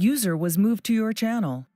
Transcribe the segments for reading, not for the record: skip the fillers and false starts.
User was moved to your channel.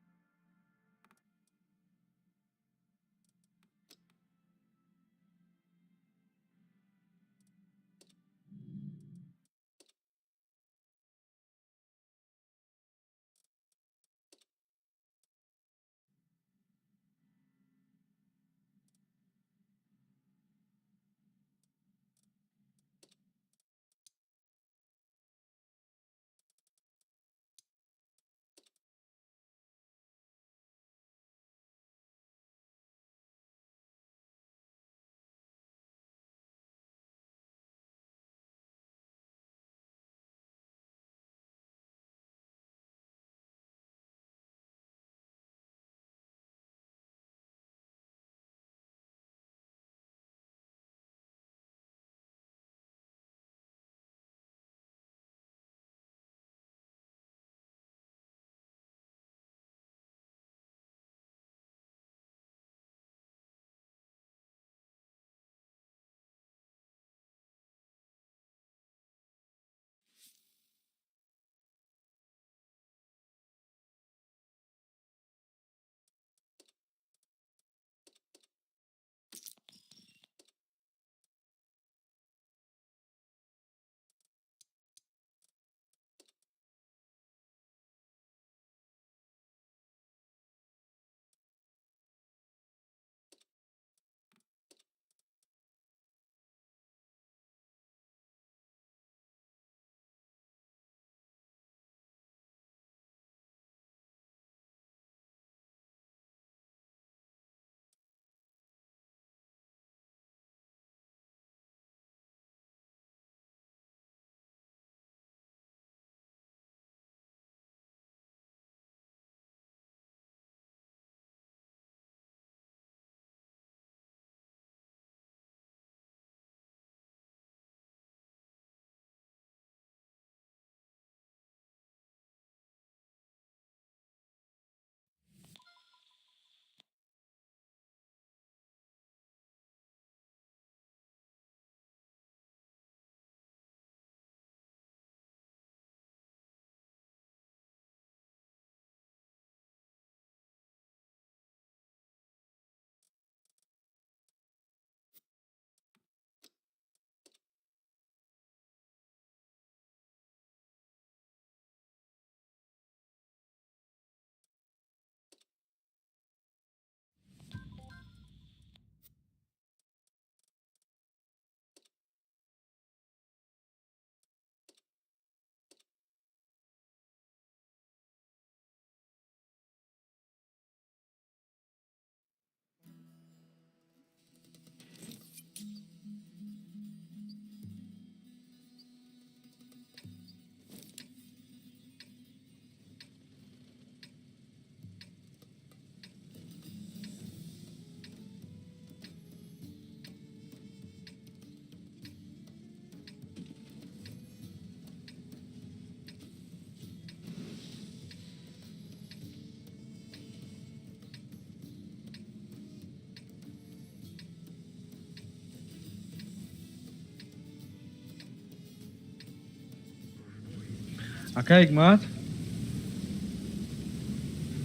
Ака Ҳикмат,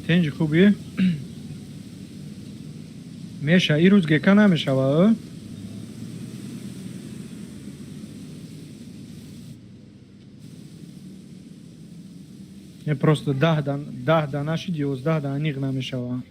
тинҷи, хубӣ? Меша, ирӯз гека намешава, ӯ? Не, просто 10 да нашид, 11 да аниқ намешава.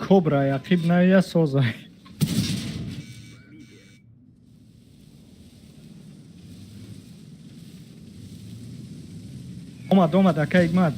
Кобра яқиб наия созай. Омад, омад, ака Ҳикмат.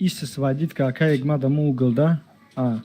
Иса сводит ка, ака Ҳикмат, аму угол, да? А.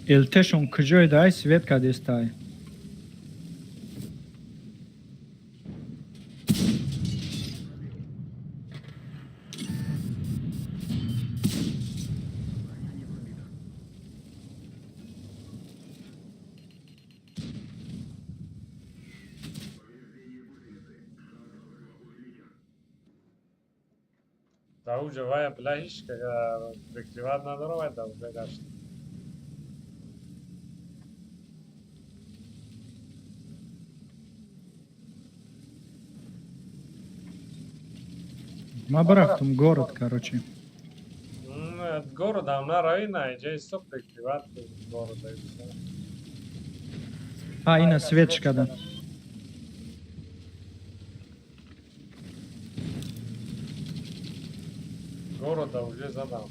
ЛТшон куҷое дай свет кадестай. Дар уҷа вая била, ҳеч прикрывать надора, вай дар уҷа гашт. Ма барафтум город, короче. Городам нарави, на иҷа исто, прикрывать города. А, ина свет шкада. Города уже задам.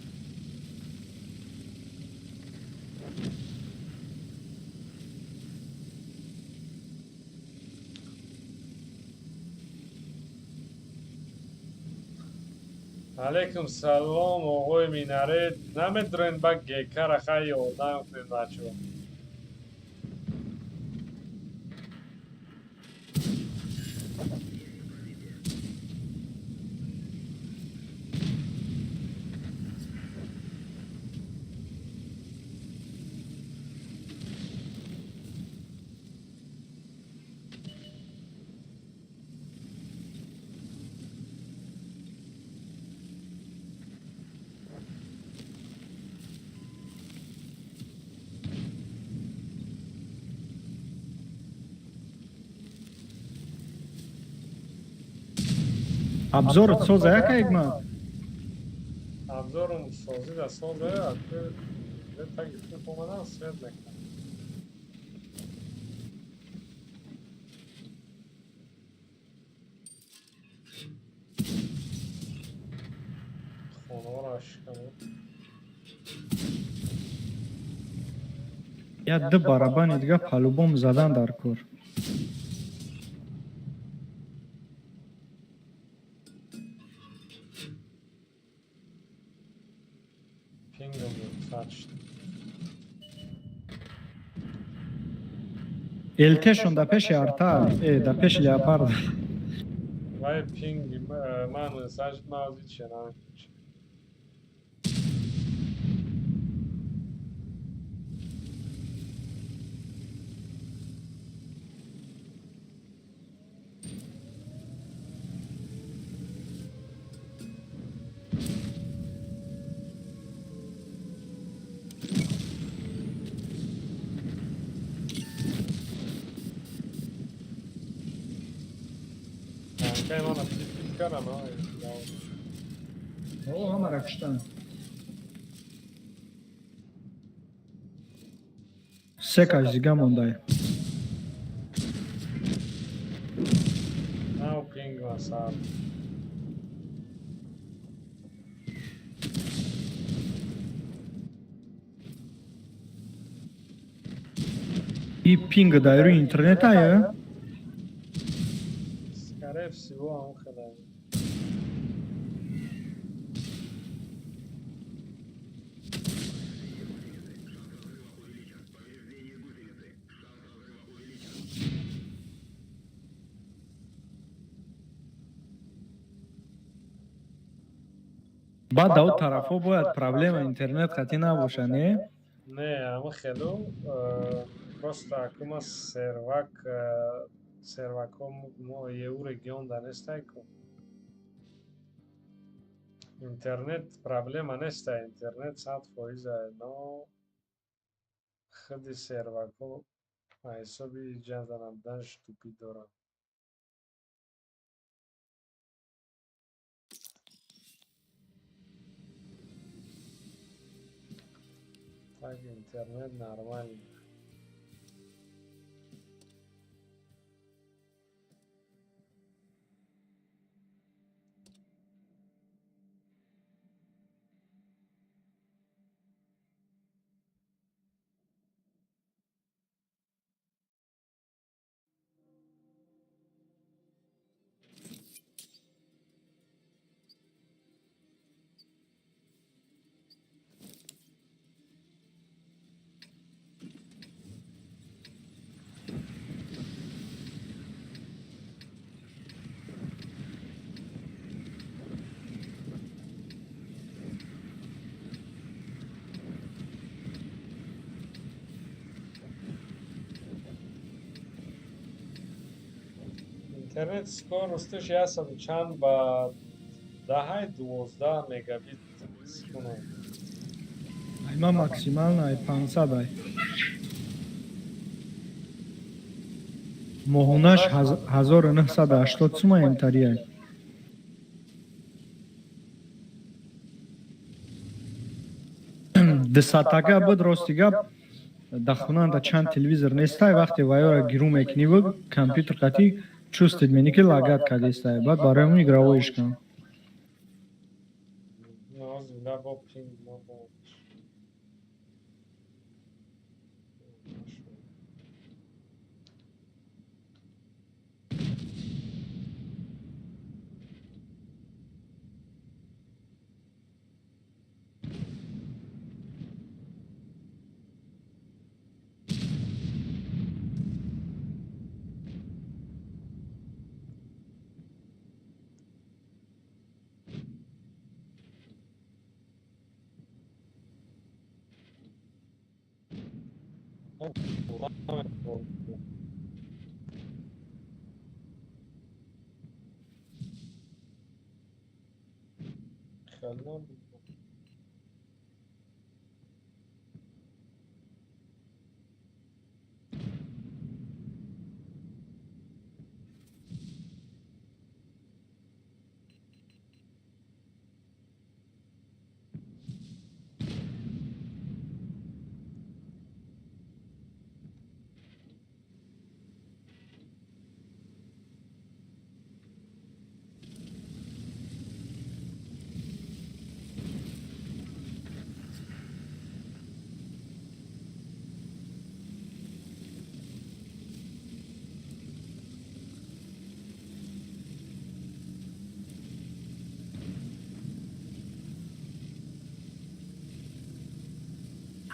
Алейкум салом, оғои Минарет. Намедроен ба гекара, хай, ёрдам кунем бачаҳо. Обзорот соза яка егма. Обзорум созида, соза, таги омадан свет мекунам. Хонаро шикану. Я ду барабани дига по-любому задан дар кор. Пингам сад шуд. ЛТшон да пеши арта, да пеши леопард. Вай пинги ман сад мавзи чена. Кай мана пик карам, О, ҳамара куштан. Се каш дига мондай. Нав пингва сад. И пинга дар рӯи интернет ая? Скорее всего, он хада. Баъд дар он тарафҳо бояд проблема интернет қатъӣ набоша, не? Не, ама хелу просто акума сервак сервакҳо мо ЕУ регион да нестай ку. Интернет проблема нестай, интернет 100%, но худи сервакҳо ҳисоби иҷаза набуданаш тупӣ доранд. Так интернет нормальный. Интернет скоросташ яксаду чанд ба даҳаи 12 мегабит секунда. Ай ма максимально ай 500 ай. Моҳонаш 1980 сума эмтари ай. Дусатага буд, рости гап, дар хонанда чанд телевизор нестай, вақте ваёра гирӯ мекуниву компютер қатӣ чувствует мени, ки лагать кардестай, баъд барои он игровоиш кун. Наузубилла, бо пинг ма бо. Хеле.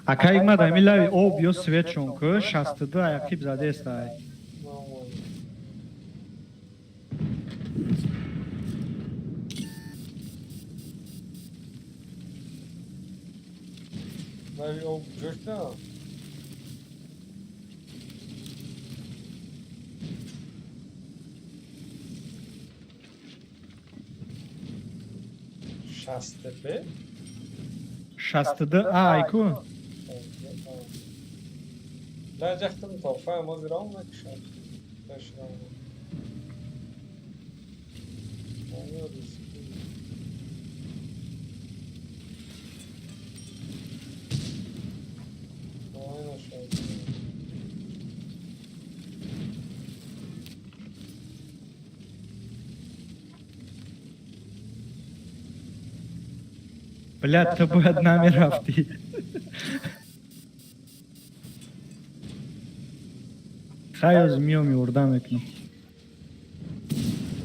Акай ма дар ҳамин лави об ё светшон ку 62 аяқиб задестай. Нормально. Лави об ҷошта? 60 б? 62 ай ку. Ла ҷахтам тофа ҳозир мекушам. Бешинам. Оё риски. Ой, нашад. Блядь, ту бояд намерафтӣ. Хай, ҳозир миём, ёрдам мекунам.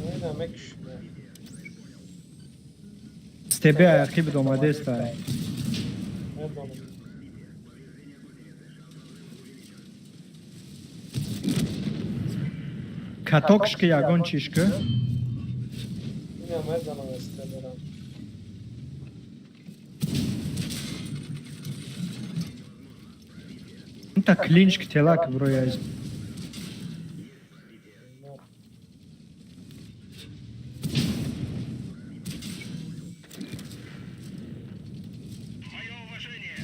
Ой, намекушам. Стебе аяқиб омадестай. Медонам. Катокш ки ягон чиш ку. Ина медонам, эстеберам. Та клинч ки телак броя. На. Мое уважение.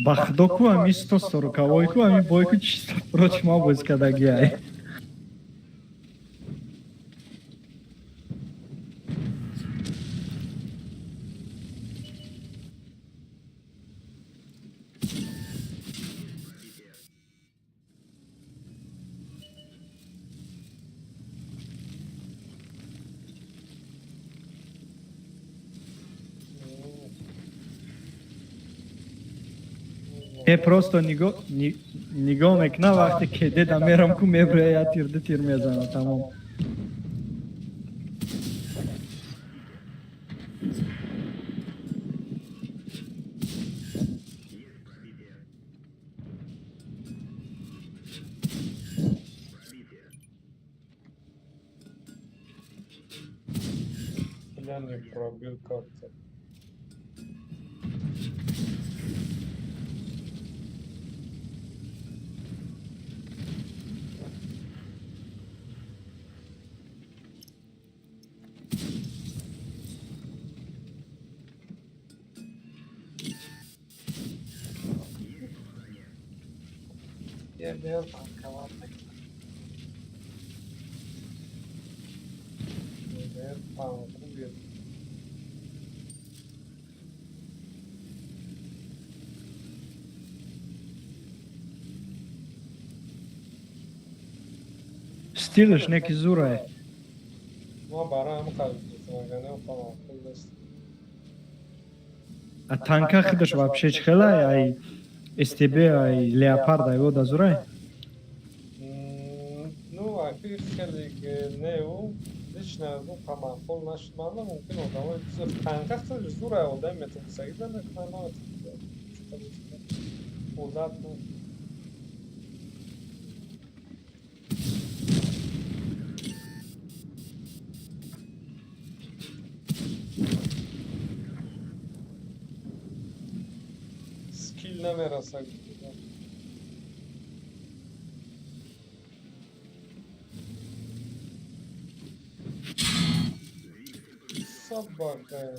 Ба худо ку, ами 140-ой ку, ами бой ку чисто против ма боз кардагиай. Просто нигоҳ мекуна, вақте ки деда мерам ку, меброя, я тир, ду тир мезана, тамом. Тебя не пробил как-то. Я бел танковал тогда. Я танку. Стилаш неки зурае. Ма барои ҳам қалб маъқул нест. А танка худаш вообще чӣ хелай? Ай СТБ, ай Леопард, ай вода зурай? Ну, аки хеле неу, лично ну маъқул нашуд. Ман мумкин одамои танка хеле зурай, одам метавонисагида мекунад, одат. Скил намерасад. Собака.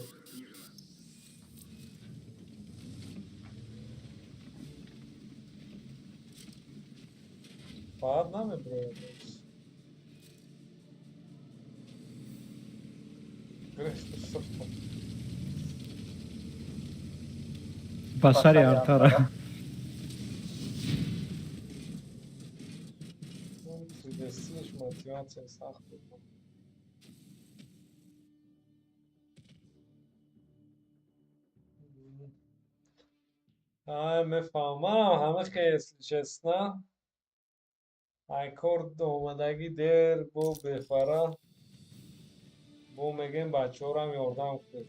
Баъд намеброяд. Грехта собака. Ба сари артара. Дестинаш мотивация сахт буд. Ай, мефаҳмам, ҳама ки, если честно. Ай кор омадагӣ дер бо бефара. Бо мегем бачаҳорам ёрдам кунед.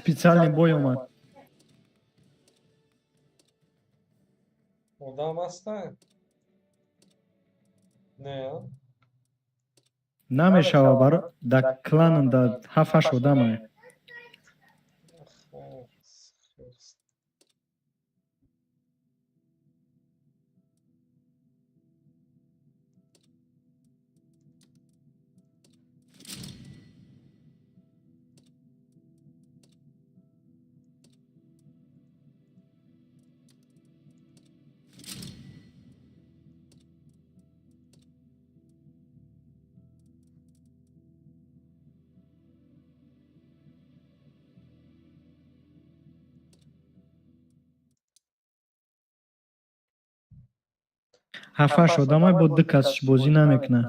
Специальный бой омад. Одам ҳаста? Не, а? Намешава, бар да кланам да ҳафт ҳашт одамае. Ах. Ҳафт ҳашт одамай, бо ду кас бозӣ намекунад.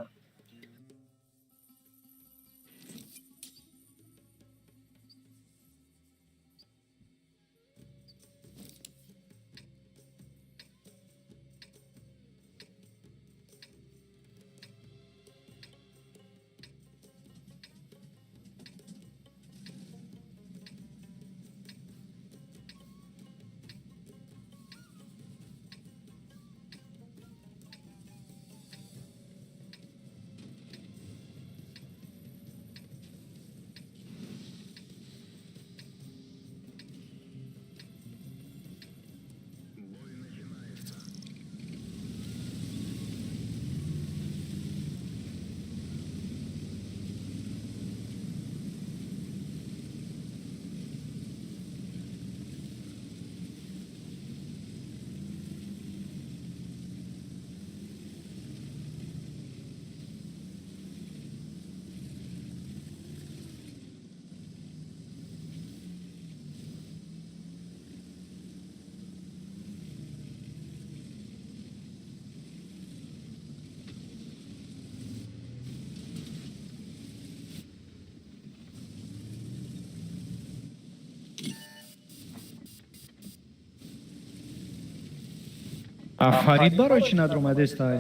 А Фарид барои чӣ надромадестай?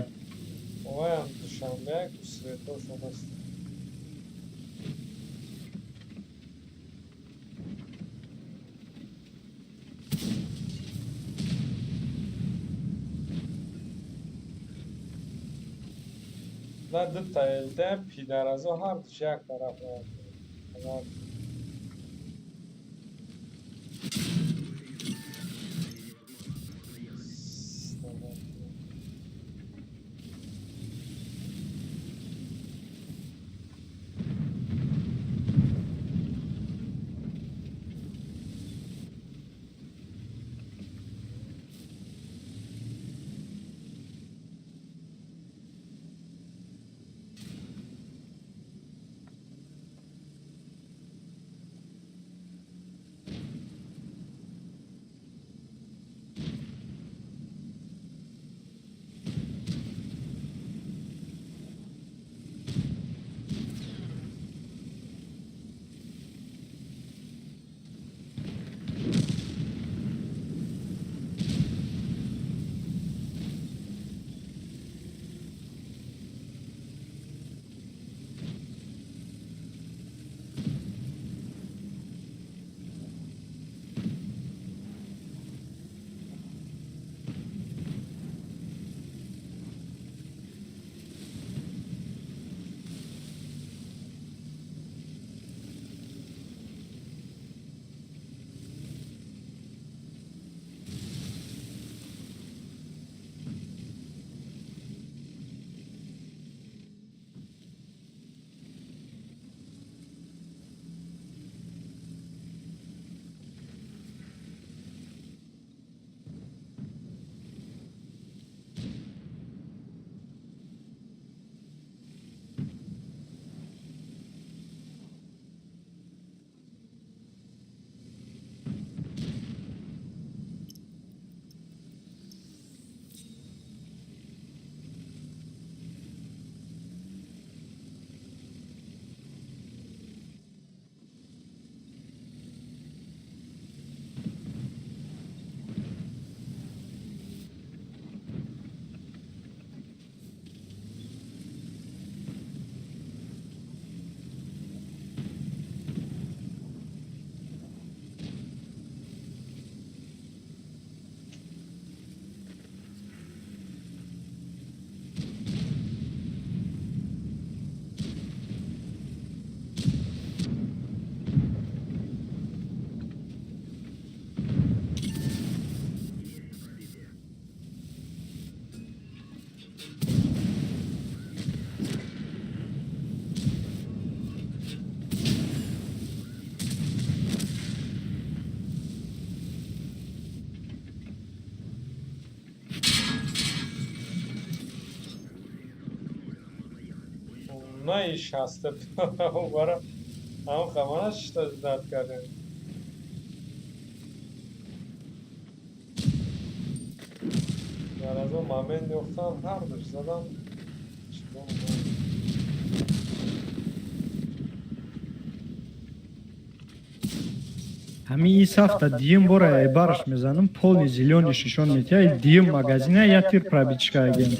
Оям душанбе светошон аст. На дута ЛТ пидаразо ҳардуш як тараф рафт. На шаста бара ҳам хамана шита дард кардем. Дар аз он момент ёфтам, ҳардуш задам. Ҳамин ин сафта дуюм бора айбараш мезанам, полный зелёный шишон метиҳа, дуюм магазина як тир пробить кардем.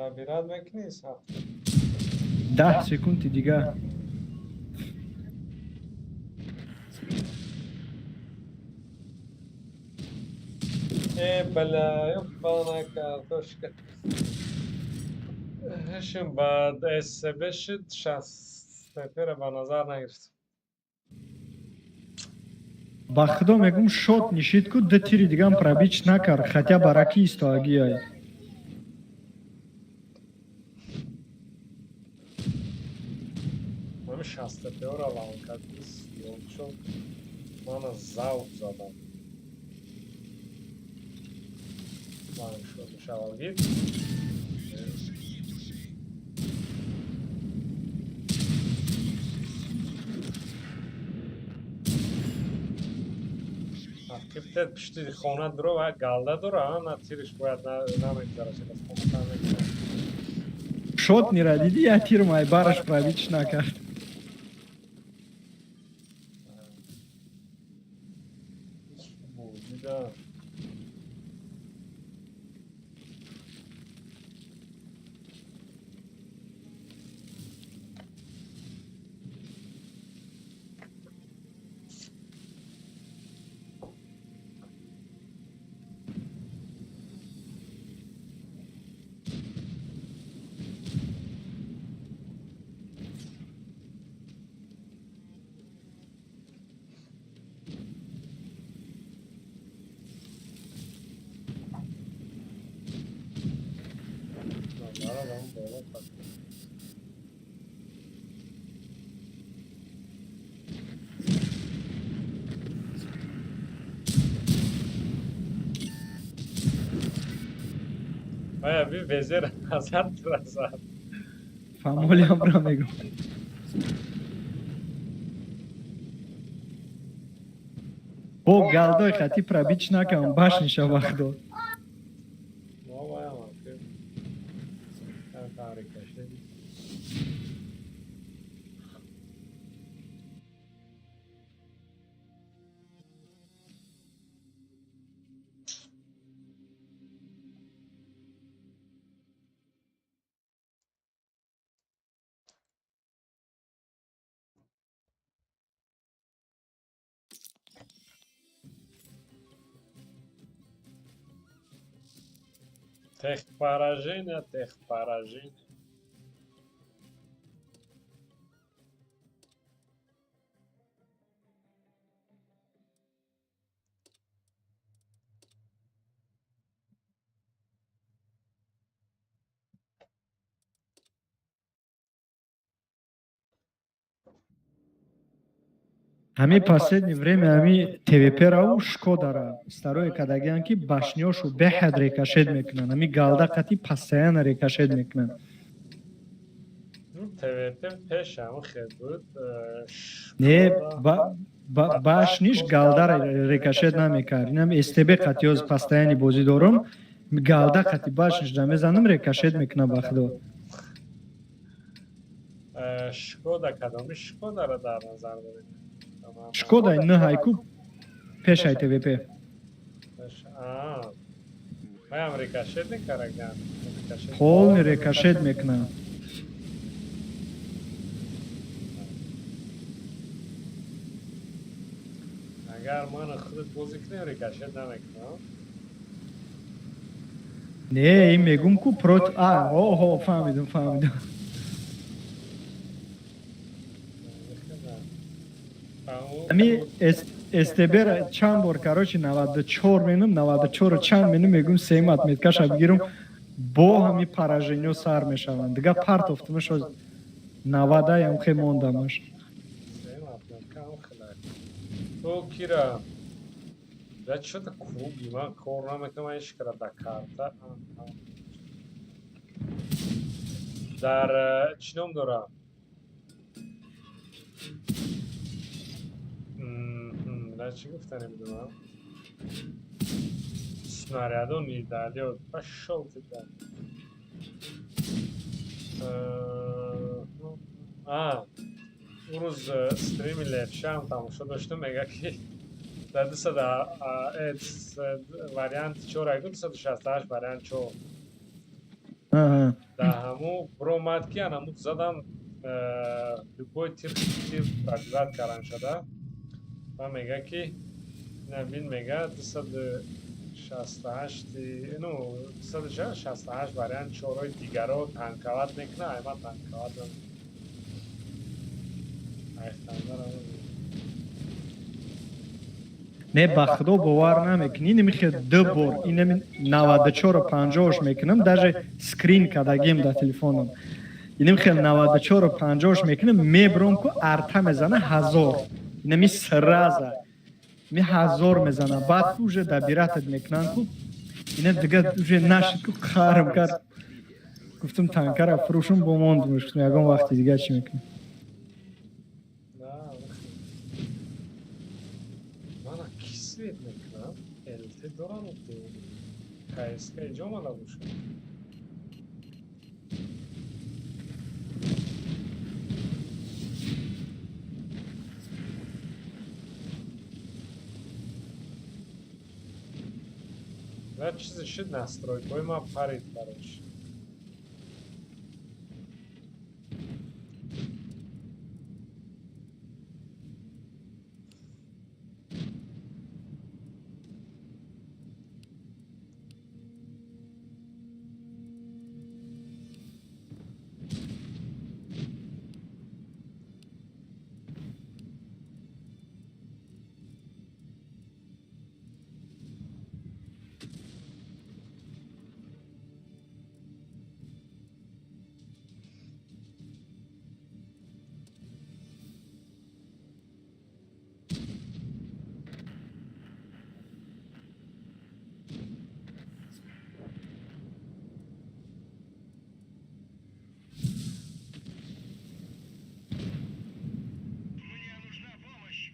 Набират мекунӣ сафта? 10 секунди дигар. Э, бля, ёбана картошка. Ҳишм баъд СБ шуд, 60 тпра ба назар нагирифт. Ба худо мегӯм, шот нишид ку, ду тири дигам пробить накард, хотя бараки истоагиай. Ҳами 60 тпра ланкад ёчо мана завқ задам. Ваншот мешавад. Ақиб Тед пишти хона дуро ва галда дора, на тириш бояд намегзараш аз хона намегзараш. Шот нира диди, я тир май бараш пробить накард. Бозида. Назара боло пак. Ая би везер назар назар. Фамолиам ра мегум. Бо галдой хати пробить накам, башниша вақт дод. Мо ваям ки. Тари кашид. Техпоражение, техпоражение. Ҳами последнее время ҳами ТВП-рау Шкодара старое кадагиан, ки башниёшу беҳад рикошет мекунанд. Ҳами галда қати постоянно рикошет мекунанд. ТВП пешам хел буд. Не, башниш галдара рикошет намекард. Инам СТБ қатиёз постоянно бозӣ дорум. Галда қати башниш да мезанам, рикошет мекунам, ба худо. Шкода, кадоми Шкодара дар назар доред? Шкода н ҳайку пешай ТВП. Маям рикошет мекараган. Полный рикошет мекунам. Агар ман худат бозӣ кунем, рикошет намекунам. Не, ин мегум ку прот а оҳо, фаҳмидум, фаҳмидум. Ами СТБ-ра чанд бор, короче, 94 менум, 94 чанд менум, мегум сеюм отметкаша бигирум, бо ҳами поражениё сар мешаванд. Дига партофтумаш, 90-аям хе мондамаш. Сеюм отметка ам хелак. То кира я чё-то круги ман кор намекунам, ман ишкара да карта. Дар чӣ ном дора? Дар чӣ гуфта намедонам. Снарядо недалёт. Пошёл ты да. А, ӯ рӯз стрими левшам тамошо доштам, мега ки дар 200 варианти чор айгу 268 вариант чор. Дар ҳаму биромад ки анаму задан любой тир пробивать кардан шуда. Ва мега ки бин, мега 268, ну 268 вариант чорҳои дигаро танковать мекуна, айма танковать намекуна. Айхтандар. Не, ба худо, бовар намекунӣ, инами хел ду бор инами 94-у 50-ш мекунам, даже скрин кардагим дар телефоном. Инами хел 94-у 50-ш мекунам, мебром ку арта мезана 1000, инами сразу ми 1000 мезана, баъд ку уже добиратат мекунанд ку ина дига уже нашид ку қарм кард. Гуфтам танкара фурӯшум, бо мондумш, ягон вақти дига чӣ мекунам. Мана ки свет мекунам? КСК иҷо омада бошад. Да, чизе шуд, настройкаҳои ман парид, короче. Мне нужна помощь.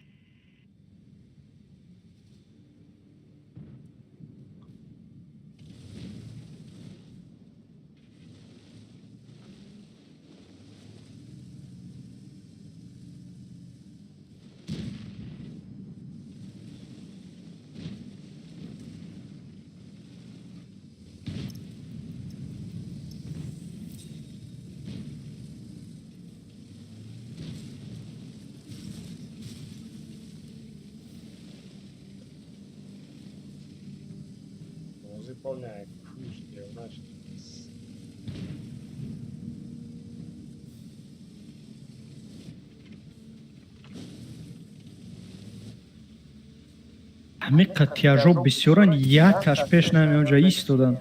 Бозӣ полная куш девона шуд. Ҳамин қатияжо бисёран, якаш пеш намеонҷа истодан.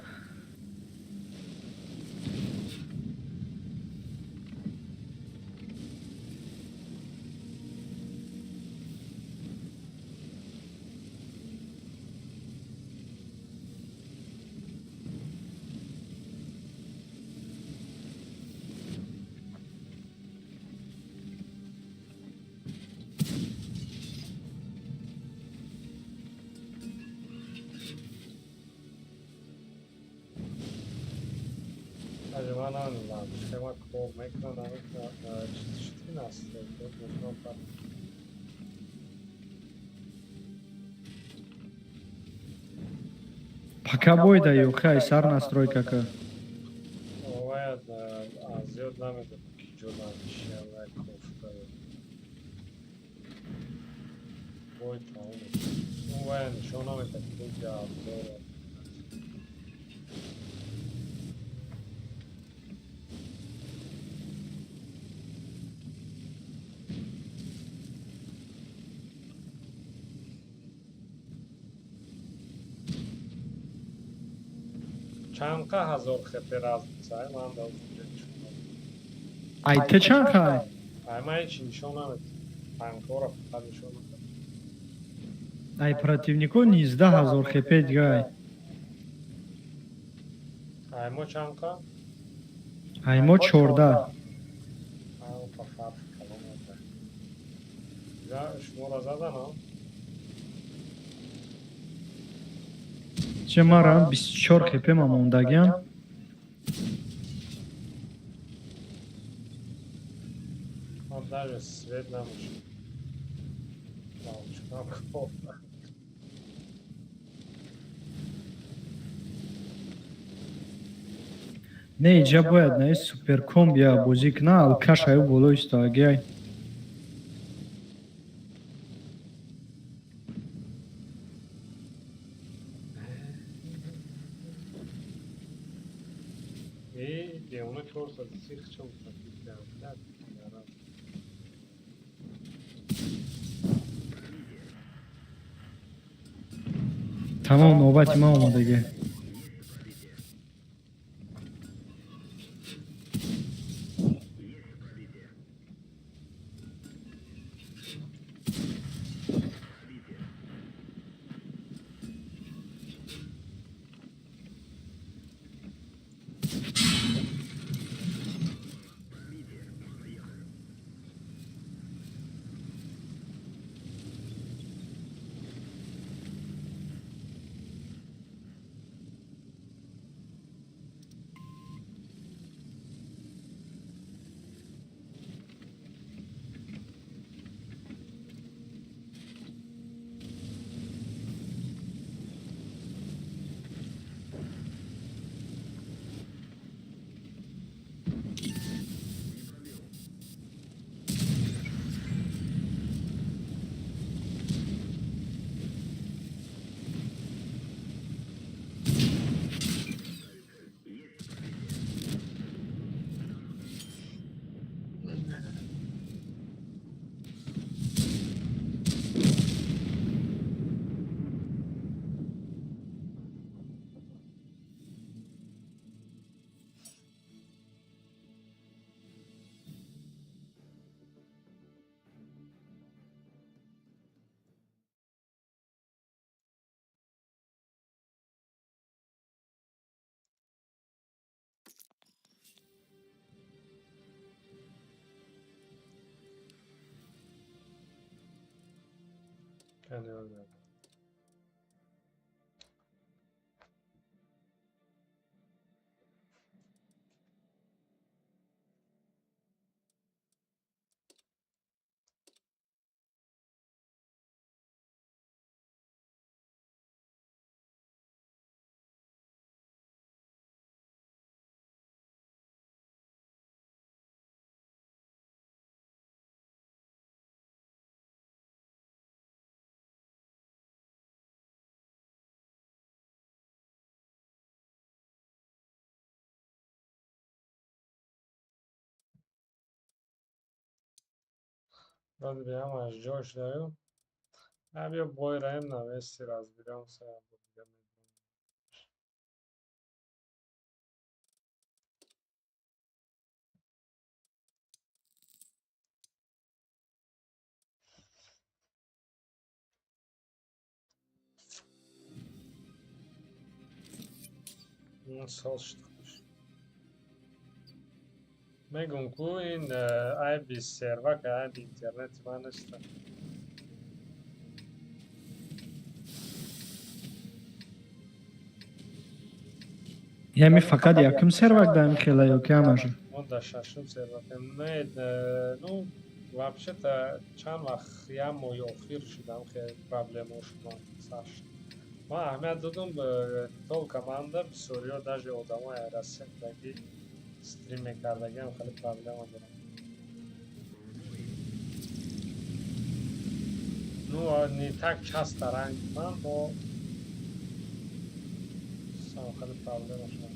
Даже ман намедонам, лампочкаи ман кор мекунад, намекунад, чиз шуд ки настройка ман парид. Пока бойда ёхай сар настройка ка. Бояд аз ёд намедонам, ки ҷо чия вай кофта. Бой тамом. Он вая нишон намедад, ки ҷа обзор. Чанд қа ҳазор хп разница ай ман да унҷа нишон намедам. Ай те чанд хай? Ай ман ҳечи нишон намедам. Танкҳоро фақат нишон медам. Ай противнико 19 000 хп дигай. Ай мо чанд қа? Ай мо 14. Ай па фарқи калон надорад. Дига шуморо заданам? Че марам 24 хп ма мондагиам. Ман даже свет намешам. Лампочкам кор. Не, иҷа бояд на суперкомбия бозӣ кна, алкаш аю боло истаагиай. И девона 430 хча утратил блядь. Ярам. Тамом, навбати ман омадагӣ. Кани. Вроде бы ҳамаш ҷош даю. А биё бой раем, навести разберёмся. Сол шуд. Мегум, ку ин айби сервак, айби интернети ман неста. Ями фақат якум сервак даем хела ё ки ҳамаша? Мо дар шашум сервакем. Не, ну вообще-то чанд вақт, як моҳи охир шудам, хеле проблема шудам сар шуд. Ман аҳамият додум, только манда, бисёриҳо, даже одамои Россия ки стрим мекардагиам, хеле проблема дорам. Ну, не так часто ранг ман, но сам хеле проблема шуд.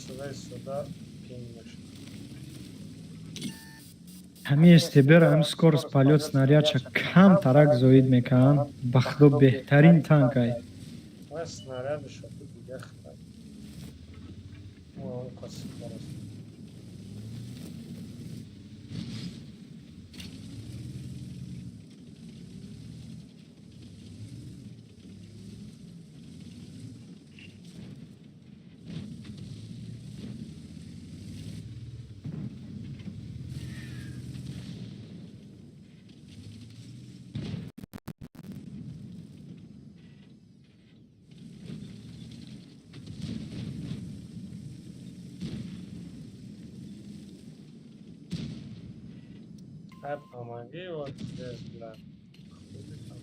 Сюда и сюда пинг мешавад. Ҳамин СТБ-ро, ҳам скорость полёт снарядша кам тарак зоид мекунанд. Ба худо, беҳтарин танкай. Вай снарядашо дига хай. Он каси скорость. Ай, помоги вот здесь, бля. Хули там.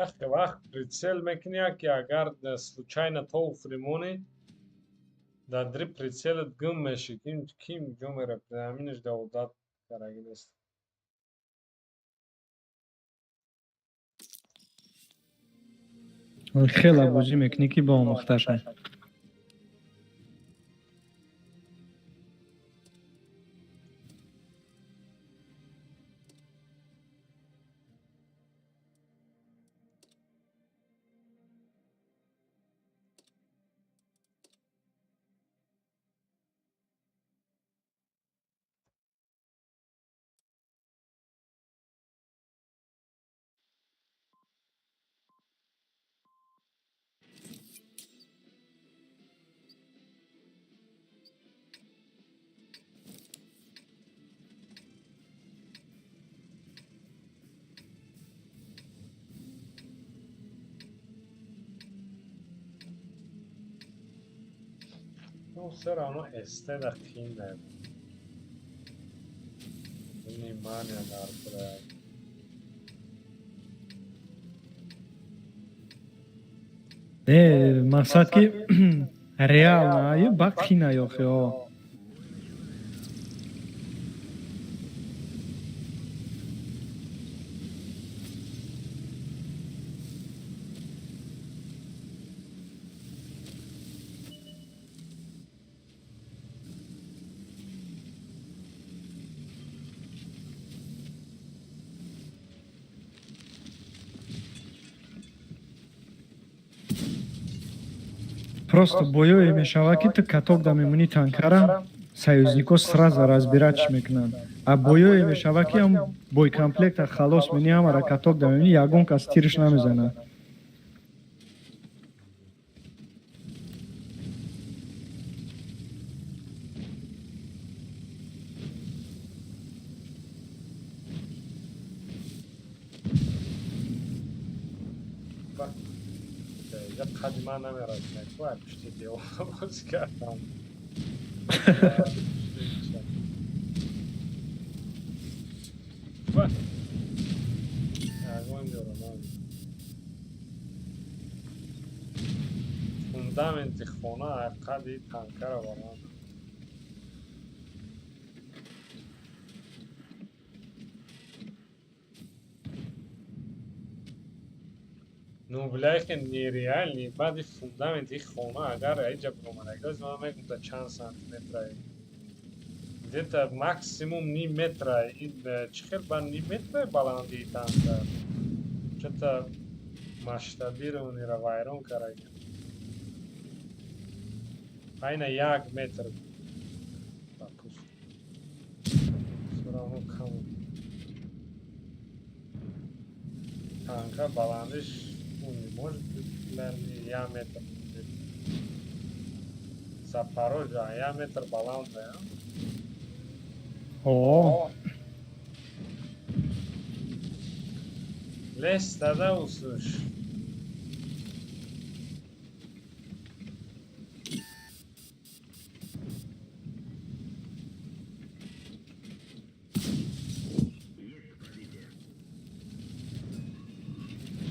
Яхе вақт прицел мекунӣ, яке агар случайно то уфримонӣ, дар дри прицелат гум мешӣ. Ким ҷо мера, ҳаминаш да одат карагӣ нест. Хела бозӣ мекунӣ, ки ба омӯхташа. Ну, все равно СТ да қиин. Внимание дар проект. Не, мақсад ки реально ба қина ёхе о. Просто боёе мешавад, ки ту каток да мемонӣ, танкара союзнико сразу разбирать мекунанд, а боёе мешавад, ки ам боекомплекта халос мени, ҳамара каток да мемонӣ, ягон кас тирш намезанад. Инҷа қади ман намерасад, ку пушти девор бозӣ кардам. Ба. Ягон ҷоро намедонам. Фундаменти хона қади танкара баланд. Ну, бляхи, нереальный. Баъди фундаменти хона агар аиҷа биромадагоз, ман мегум, да чанд сантиметра, где-то максимум ним метра. Ин чӣ хел ба ним метра баландии танка? Чё-то масштабированиро вайрон карда. Айна 1 метр. Допустим. Всё равно кам. Танка баландиш, ну, не может быть, наверное, 1 метр. Запорожье, 1 метр баланд, да? О. Лес тогда услышь. Есть пробитие. Уничтожен.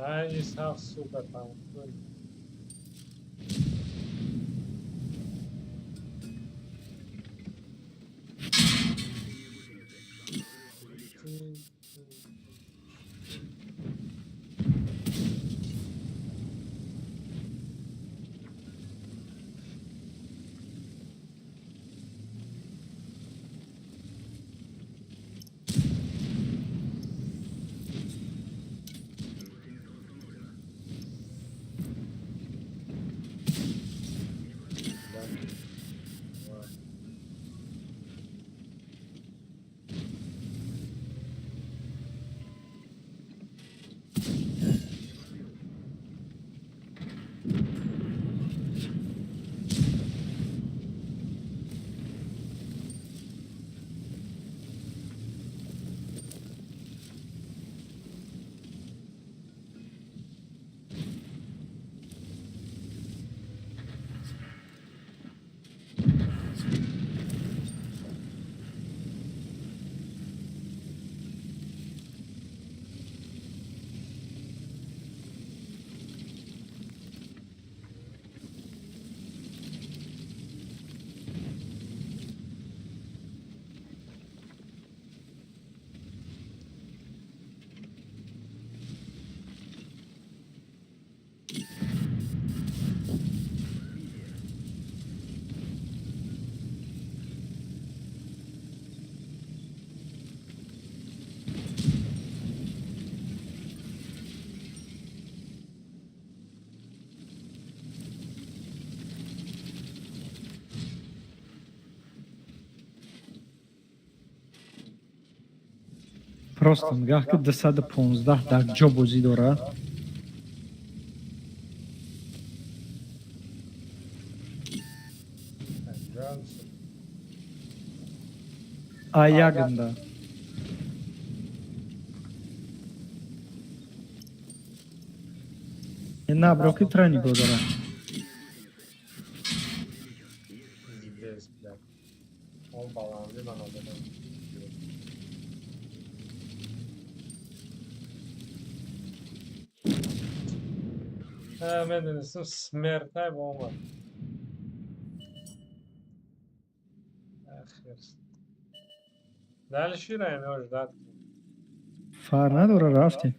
Ай, Исҳақ, сука, там. Просто нигаҳ ки, 215 дар ҷо бозӣ дорад. Панҷоҳ. А ягнда. На бро, ки тра нигоҳ дорад. Пиздец, блядь. Он баланди ман одам. Медонистам, смертай бо омад. Ахир. Дальше раем, ждать. Фар надора, рафтем.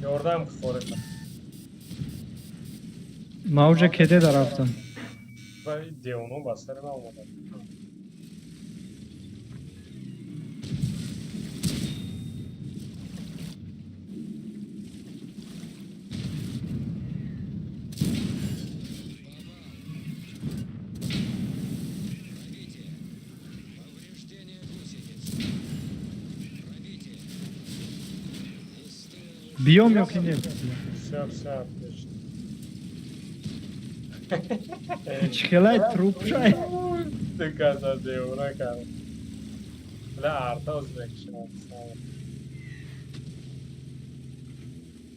Ёрдам хорета. Ма уже кеде дарафтам. Ва девоно ба сари ман омада. Биём ё ки не? Всё, всё, отлично. Чӣ хелай труп шай. Ты каза девона кард. Бля, арта оз мекушам.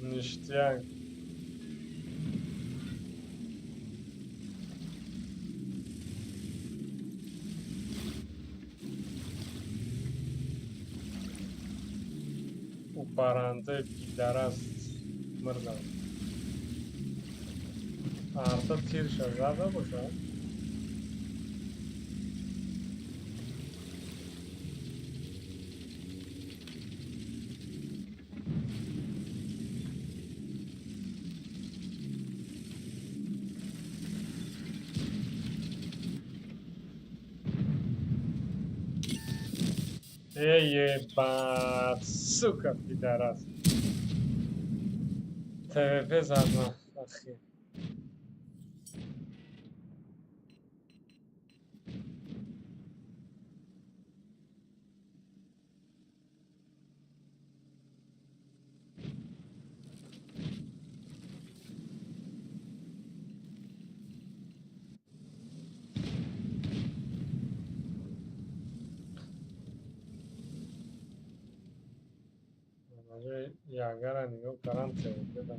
Ништяк. У парандаи пидарас мурдам. Арта тирша зада боша. Эй, ебать, сука, пидорас. ТВП заодно. Ахи. Ягара нигоҳ карам ТВП да.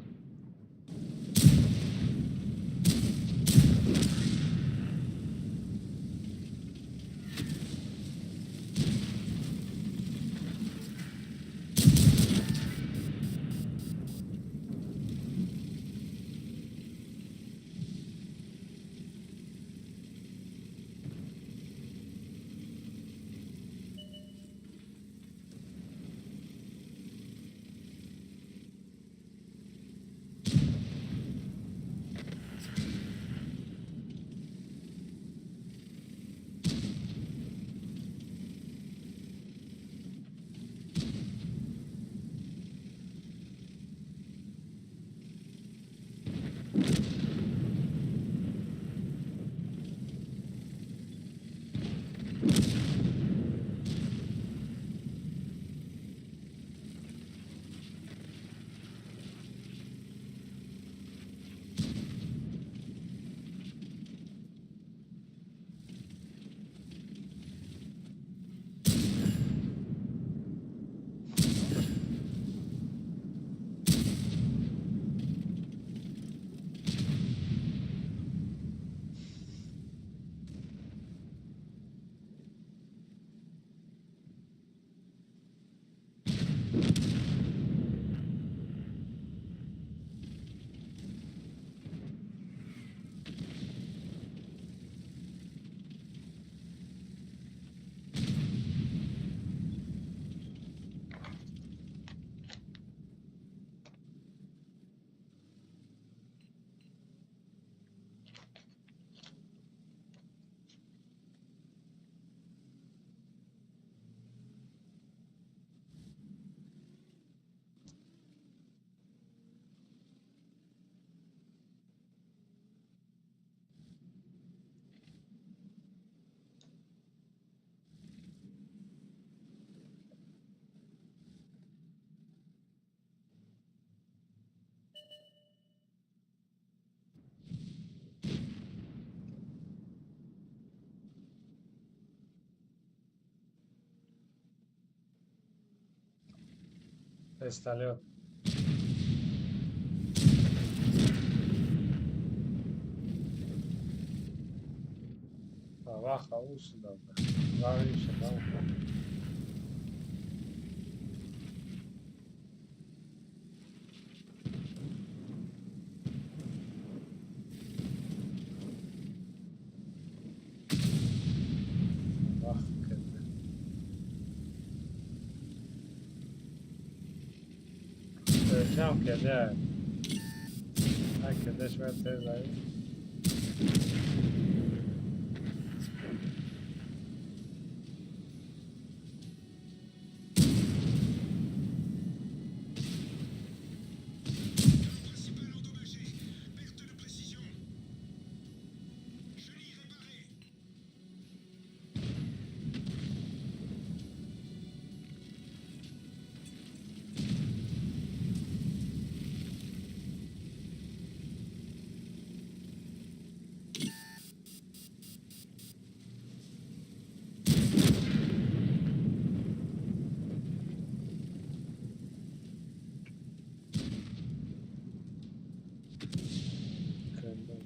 Вертолет. Ваха, усуда. Ям кеде. Ай, кедеш ве тезай.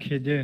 Kedi.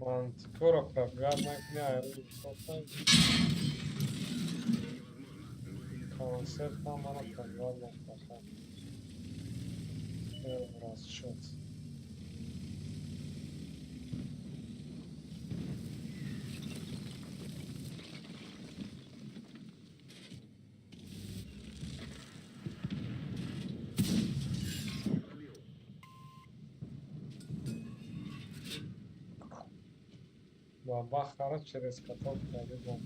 Мантикора пробивать накунӣ, айрӯи сохтан. Концертам мана пробивать накунад. Расчёт. Бабахара через каток пробивал.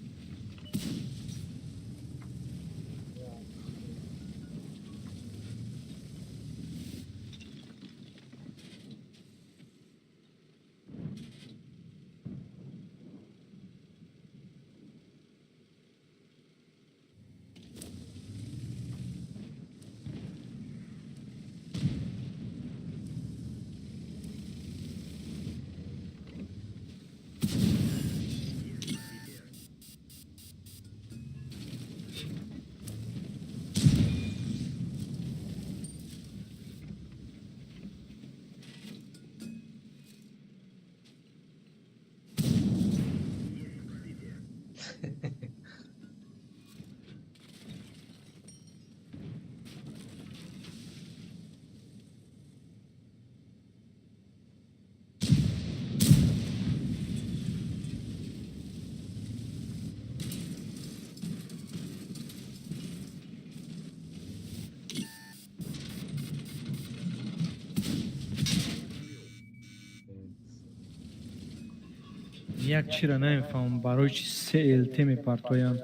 Як чиро намефаҳмам, барои чи се ЛТ мепартоянд.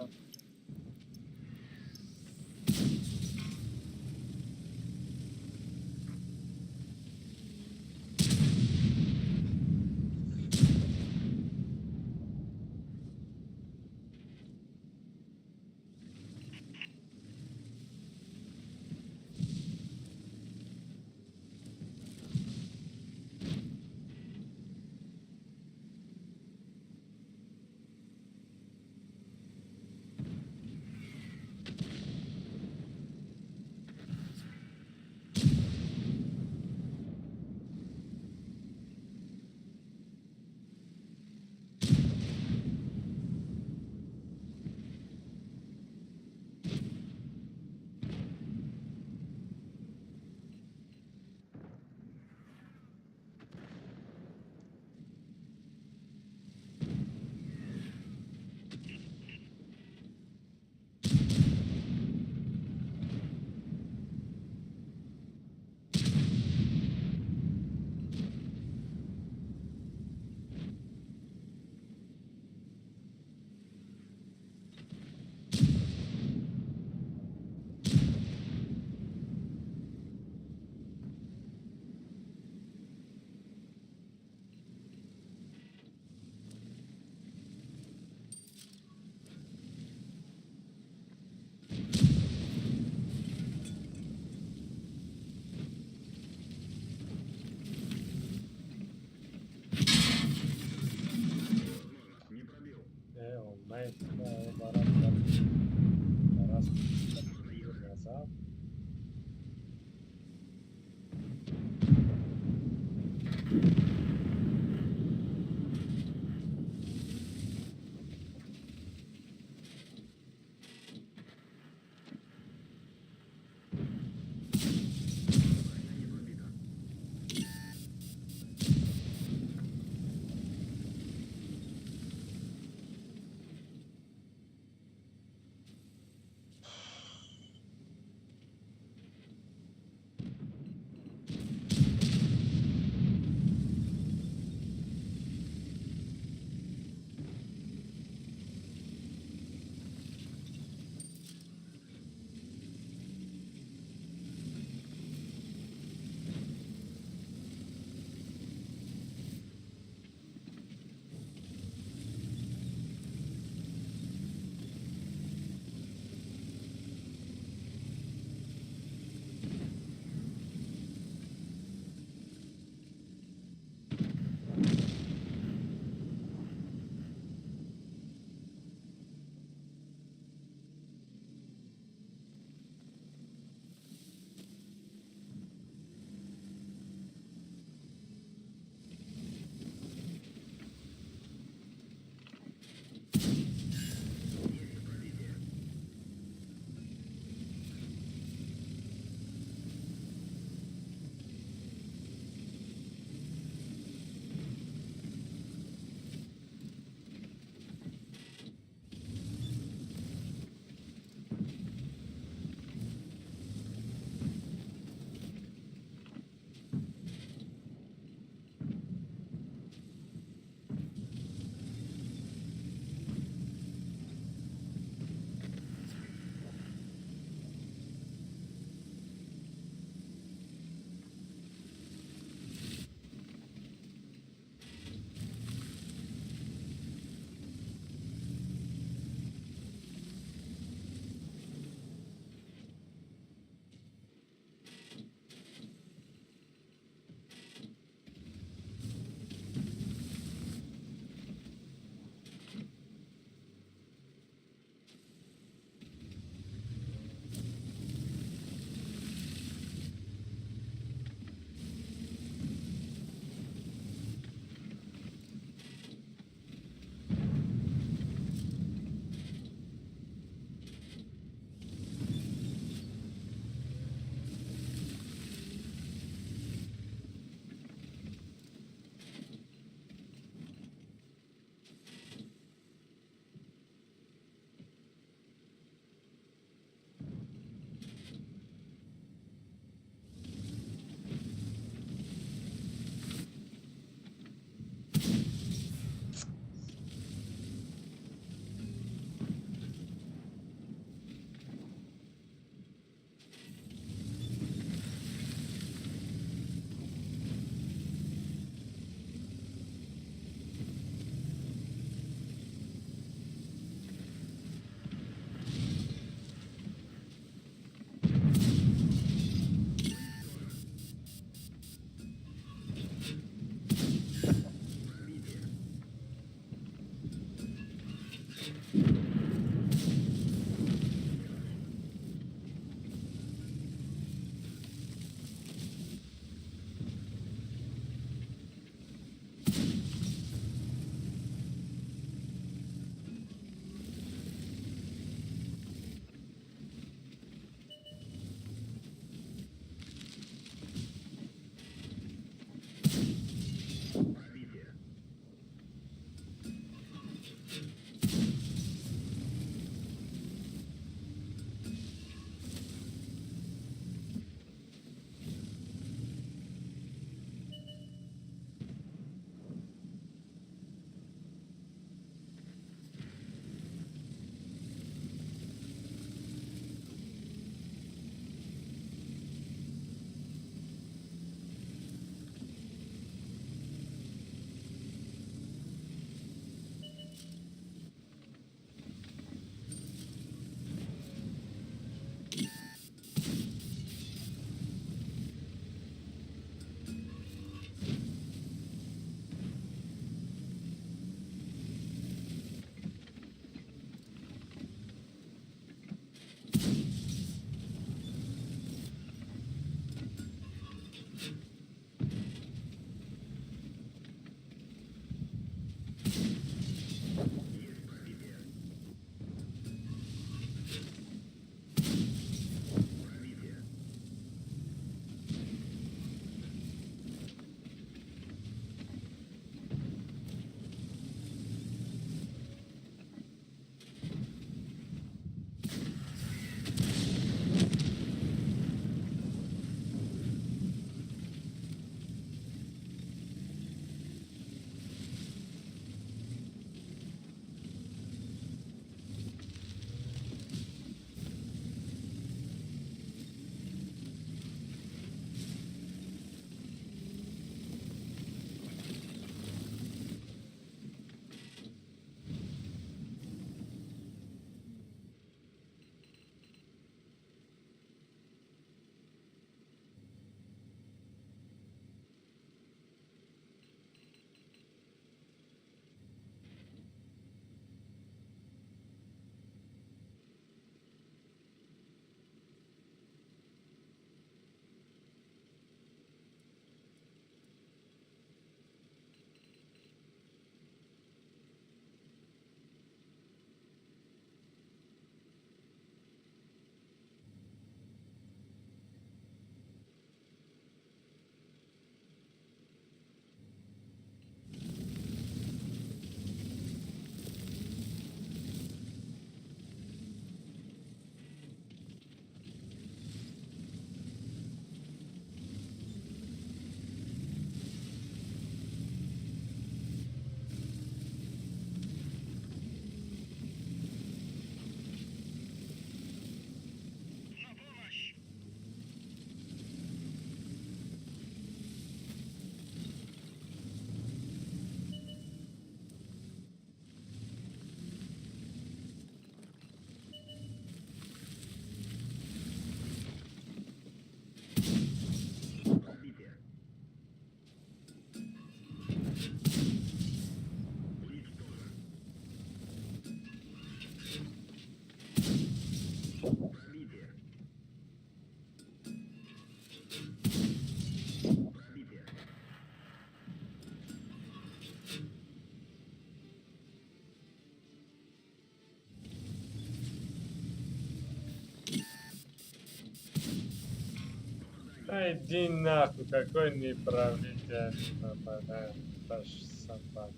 Иди нахуй, какой неправитель попадает, даже собака.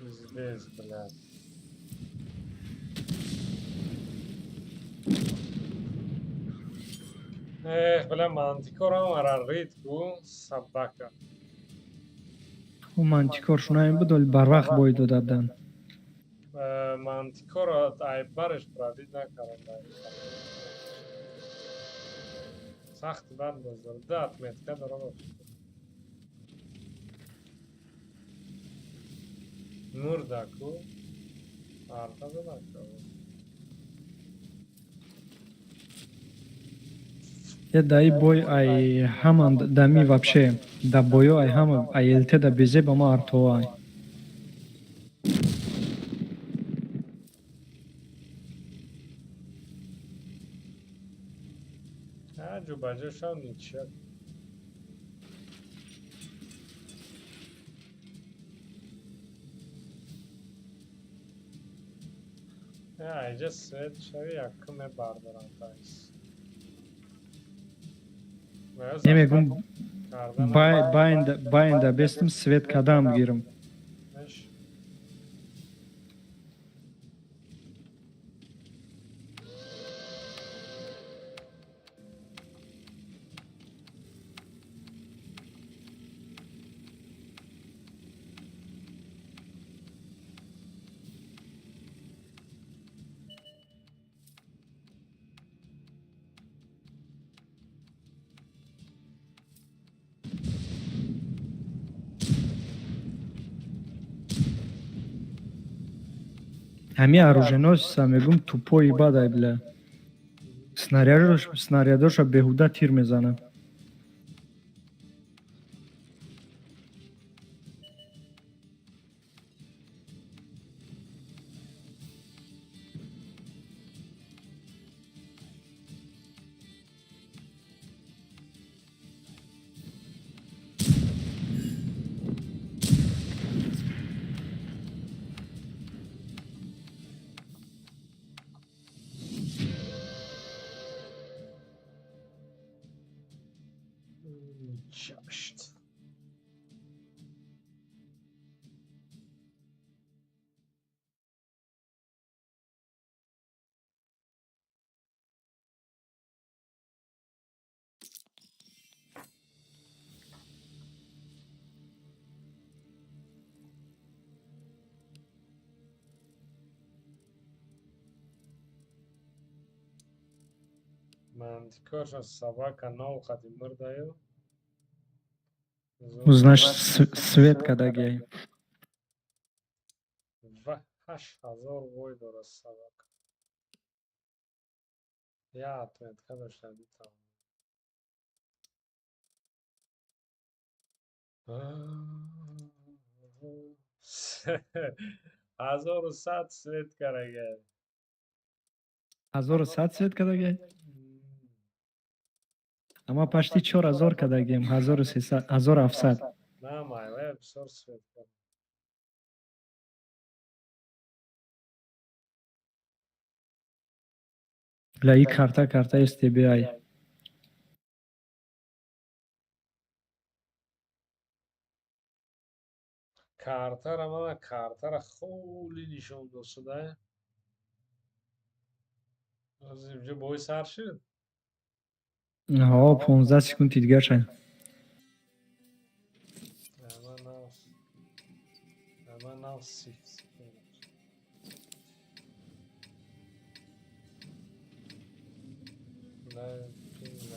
Пиздец, блядь. Эх, бля, мантикора мара рид ку собака. Ӯ мантикор шунаем буд, вале барвақт бой дода буданд. Мантикора айбараш пробить накардам. Сахт бад боз дорад. Да, отметка дорад. Мурдаку. Арта задаку. Е даи бой ай ҳама дами вообще да боё ай ҳама ай ЛТ да безе ба ма артова ай. Ҷо ба ҷо шав ничья. Айҷа свет шави якум мебардорам тайс. Немегум байнда бестим свет кадам гирам. Ҳами оруженосца мегум тупои бадай, бля. Снарядоша беҳуда тир мезанад. Just. Мантикорша собака нов қати мурдаю. Значит, свет кадагиай. Ва 8000 бой дорад собака. Я отметка дошта дитам. 1100 свет карагай. 1100 свет кадагиай? Ама почти 4000 кадагием, 1300, 1700. На, майле, бисёр свет кар. Бля, и карта STBI. Картара мана картара холи нишон досуда. Ҳозир бой сар шуд? Ҳо, 15 секунди дигар шай. Ама нав 30. Да, пин, да.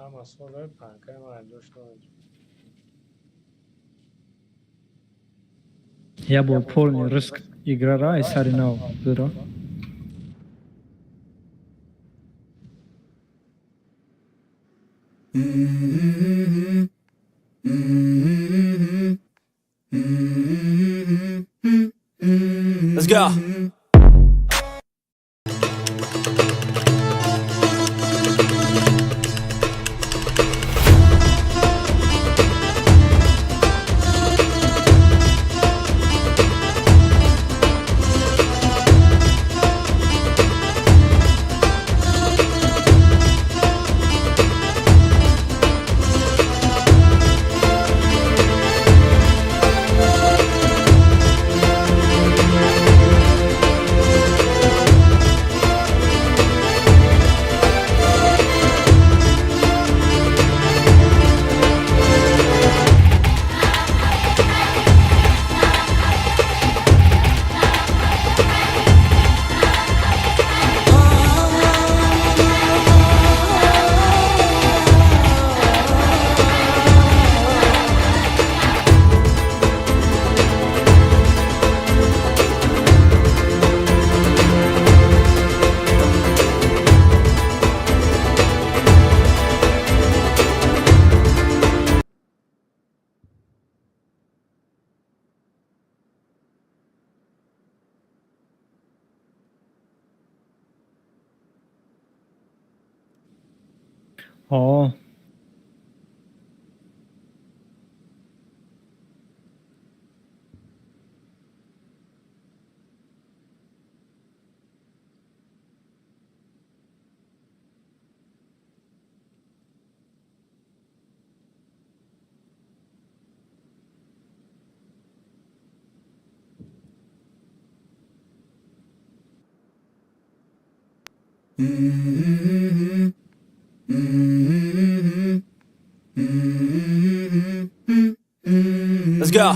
Ҳама соли панкаи ман ҷош намеҷ. Я бор полный риск играра ай сари нав биро. Let's go. Ҳо. Let's go.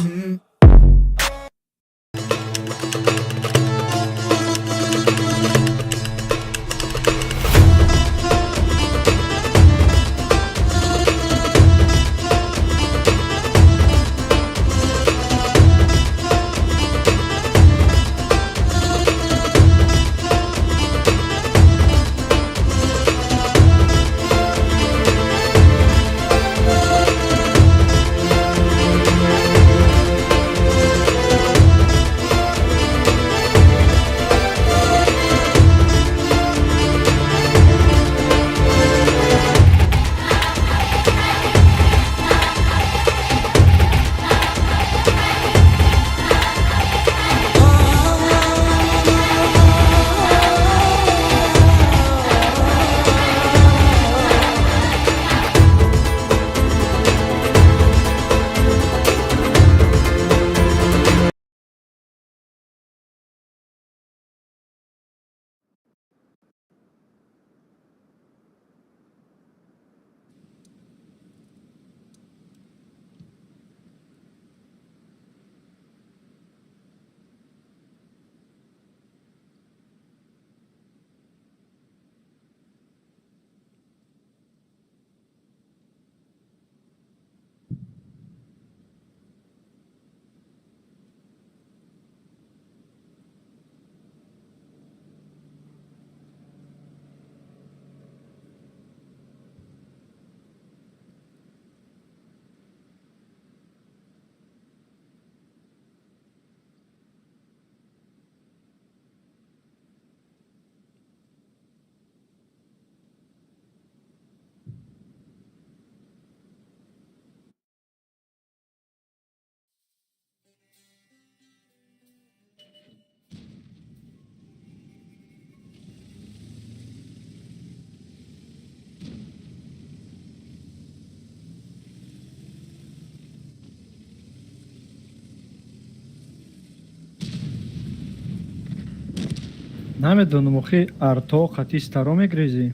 Намедонам, охи арто қати старо мегрезӣ?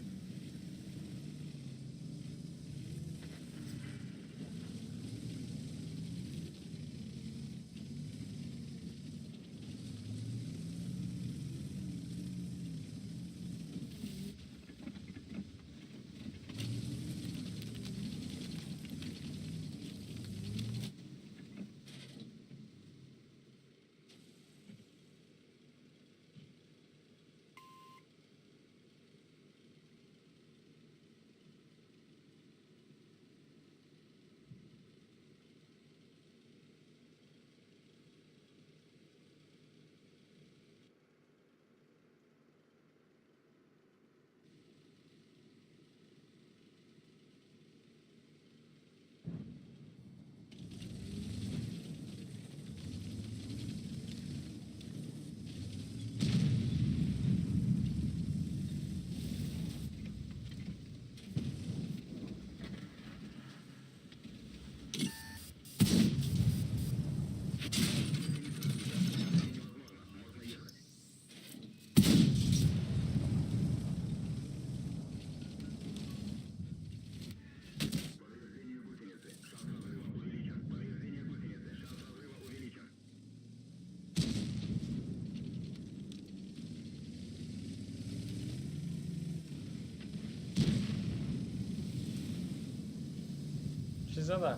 Зада?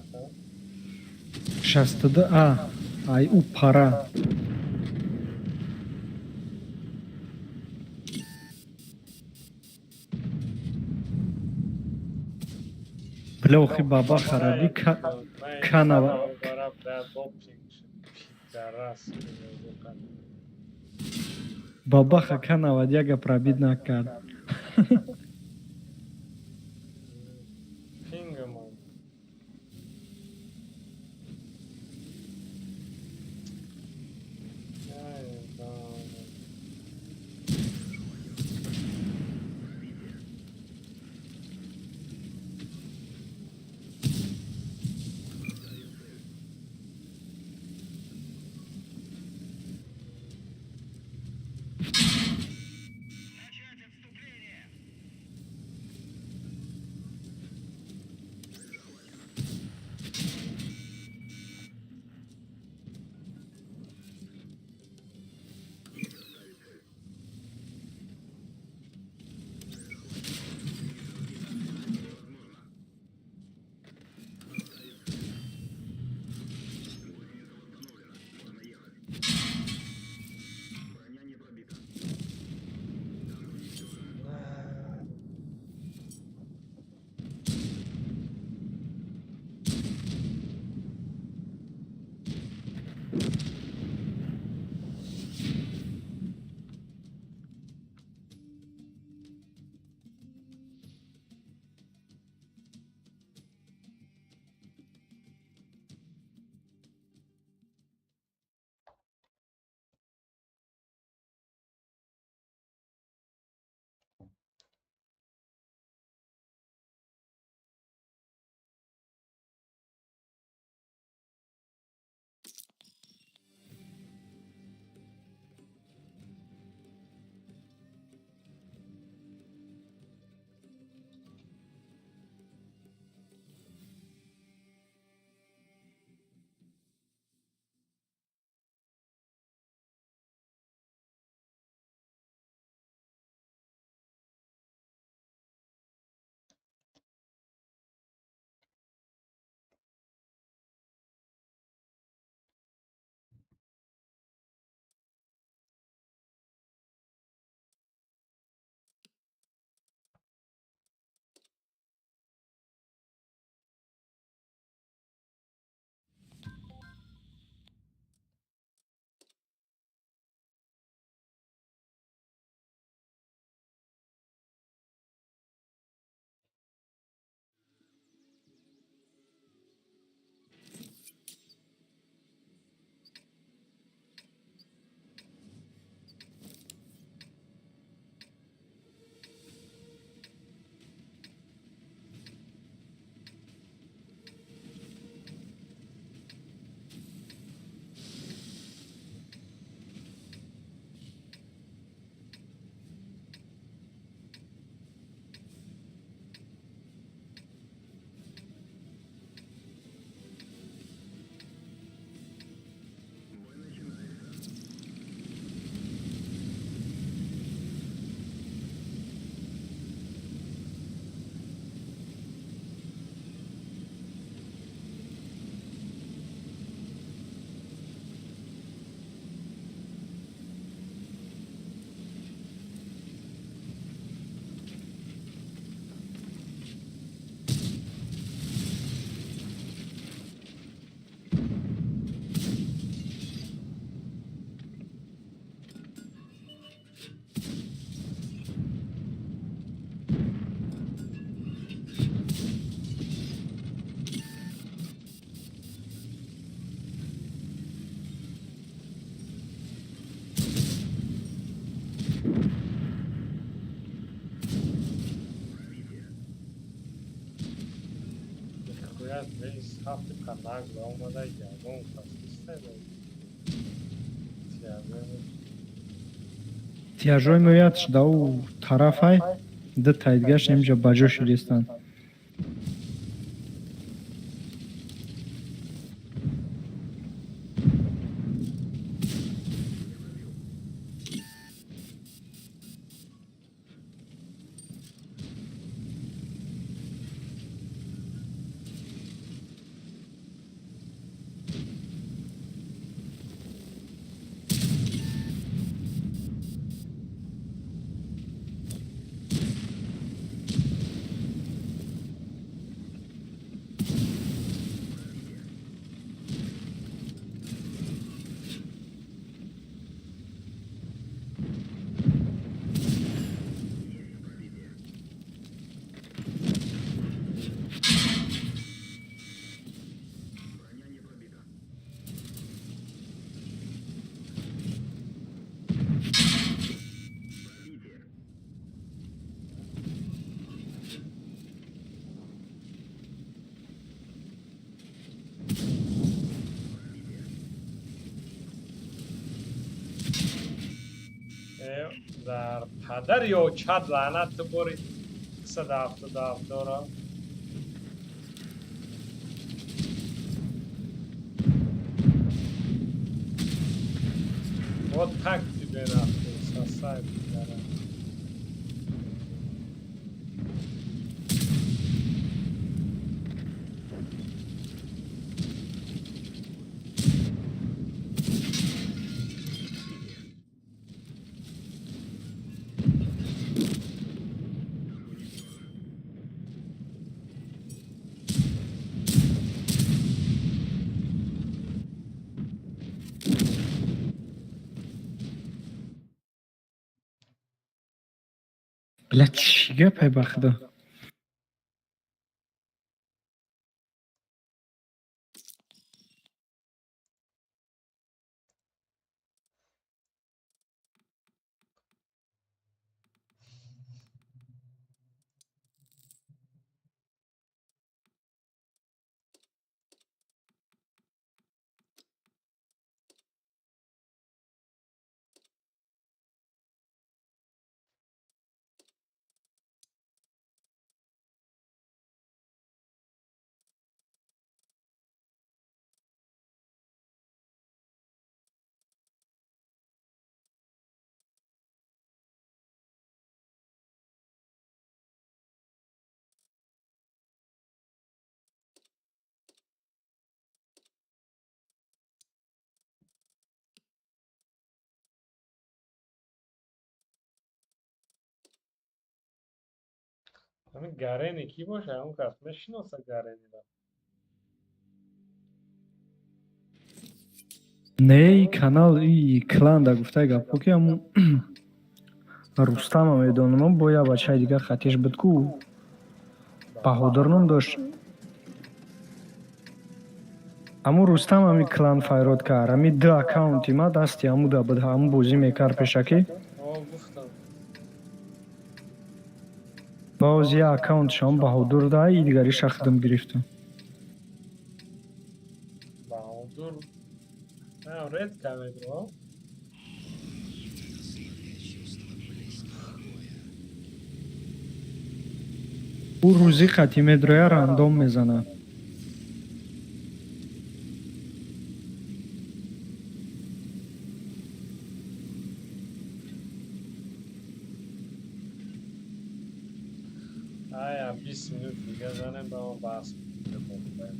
62 а ай ӯ пара. Бля, охи баба хараби канава. Бабаха канава яга пробить накард. Пингамон. Тияжои меояд дау тарафай ду таидгаш инҷа ба ҷо шидистанд. Дар падар ё чат лаънат, ту бори 277 дора. Вот так тебе нахуй, сосай, пидорас. Бля, чӣ гапай, ба худо? Ҳамин Гарени кӣ боша? Он кас мешиноса Гарениро? Не, и канал, и клан да гуфтаи гапҳо, ки ҳамун Рустама медонам, бо як бачаи дигар хатиш буд ку, Баҳодур ном дошт. Ҳамун Рустам ҳами клан файрод кард. Ҳами ду аккаунти ма дасти ҳамуда буд, ҳамун бозӣ мекард пешакӣ. О, гуфтам. Боз як аккаунтшон Баҳодур да, и дигариша худам гирифтам. Баҳодур редко медро. Ӯ рӯзи қатӣ медроя, рандом мезанад. Ая, 20 минут дига занем, ба мо баҳс мекунем.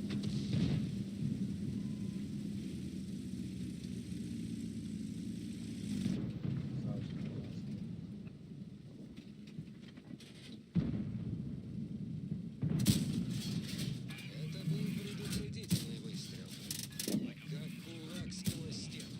Это был предупредительный выстрел. Как кулак сквозь стену.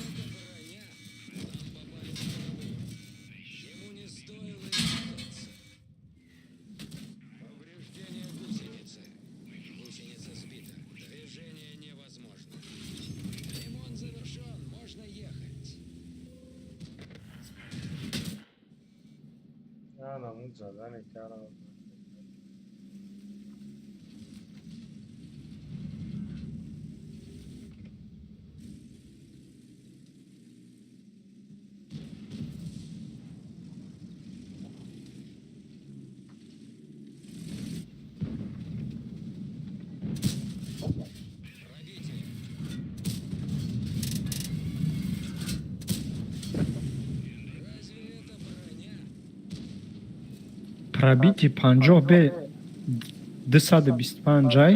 Это броня? Нам попали в голову. Ему не стоило и пытаться. Повреждение гусеницы. Гусеница сбита. Движение невозможно. Ремонт завершен. Можно ехать. Ана задани кардам. Пробитие. Разве это броня? Пробитие 50 бе 225 ай,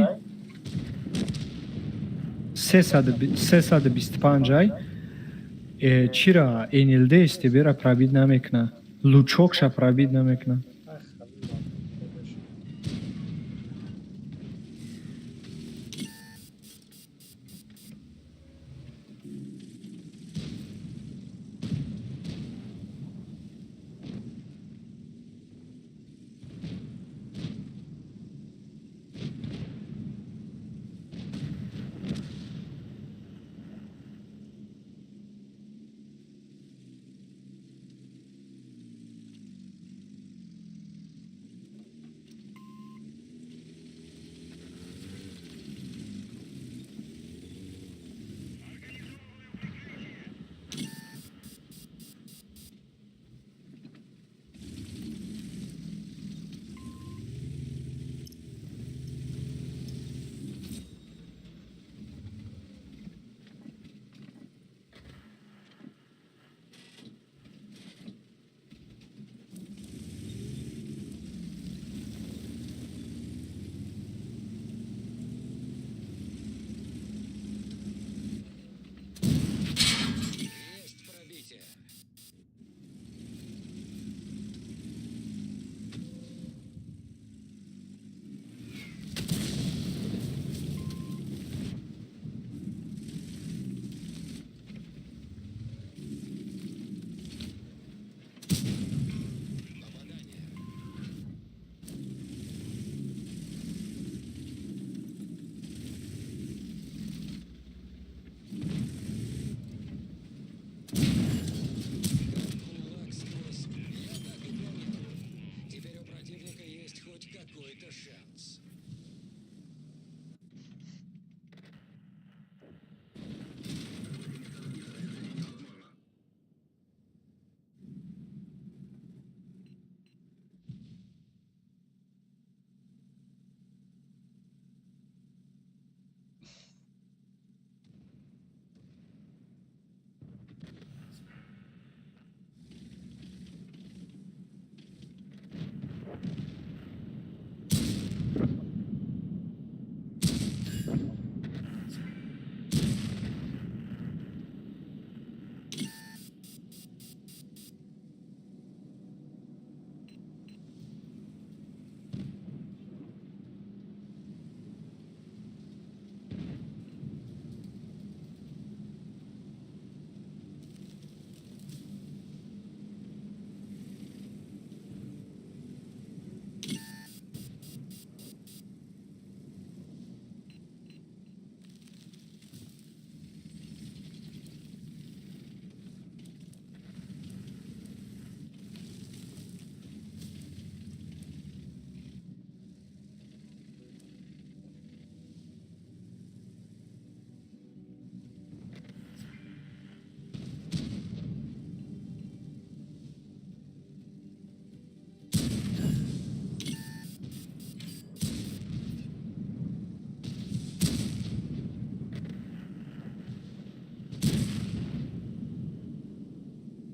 325 ай. Чира НЛД СТБ-ра пробить намекуна, лучокша пробить намекуна. Ай, халил.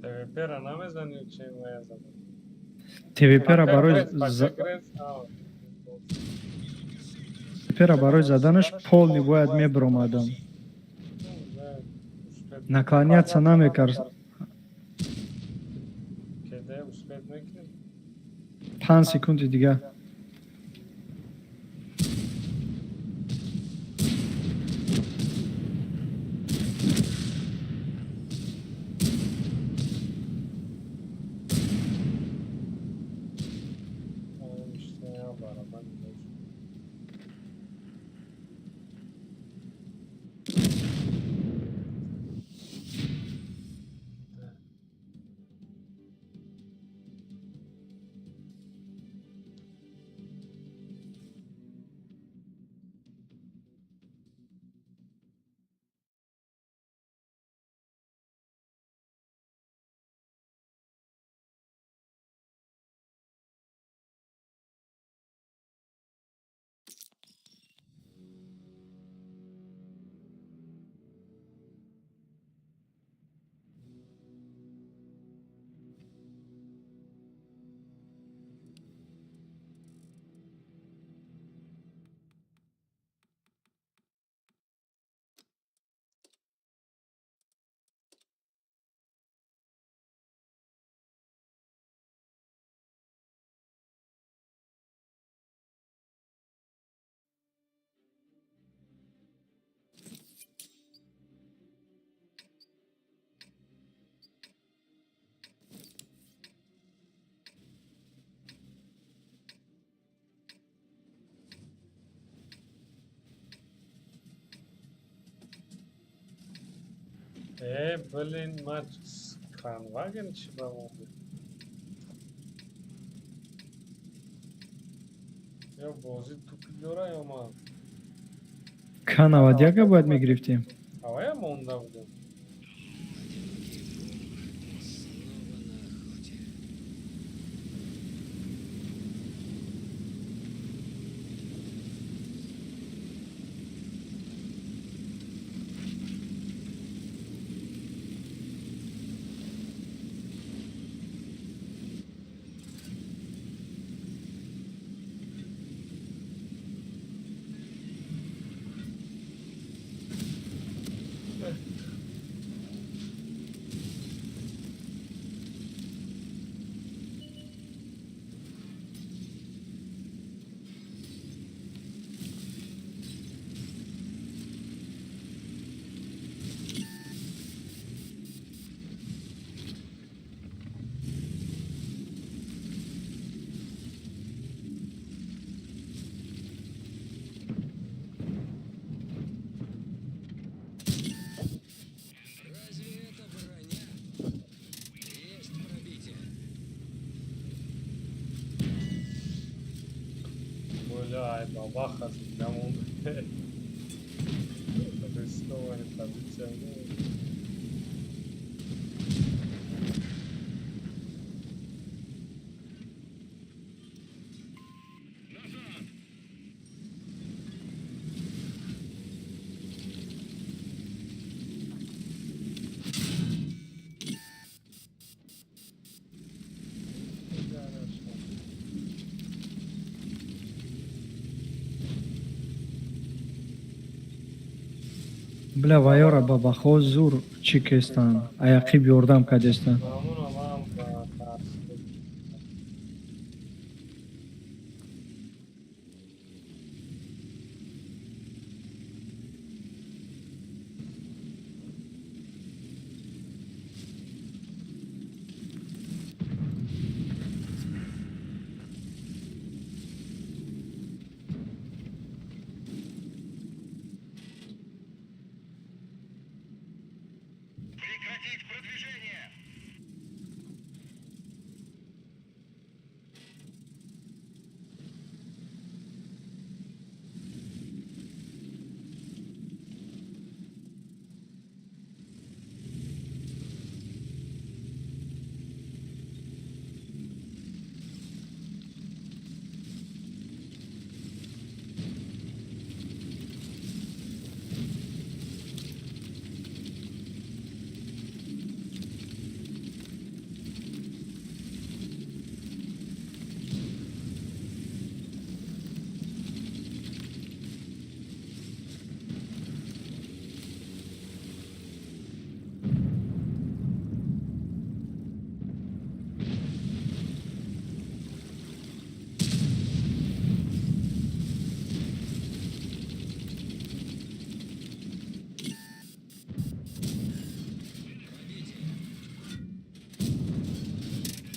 ТВП-ра намезанӣ, чи моя задам? ТВП-ра барои ТВП-ра барои заданаш полный бояд мебиромадам. Наклоняться намекард. Кеде успеть мекунӣ? 5 секунди дига. Барабан. Э, блин, ман Кранваген чӣ ба мо буд? Ё бозӣ тупик дора, ё ман? К 91-а бояд мегирифтем. Ҳавая монда будем. Снова на охоте. Разве это броня? Есть пробитие. Бля, ай бабаха зиндамон. Рискованная позиция. Ну, хорошо. Бля, вайора бабахо зур чӣ кестанд, аяқиб ёрдам кардестанд. Ҳамуно ман ба тарс. Прекратить продвижение!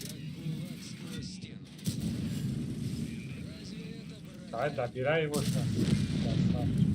Как кулак сквозь стену. Разве это брать? Давай, добирай его сейчас. Красавчик.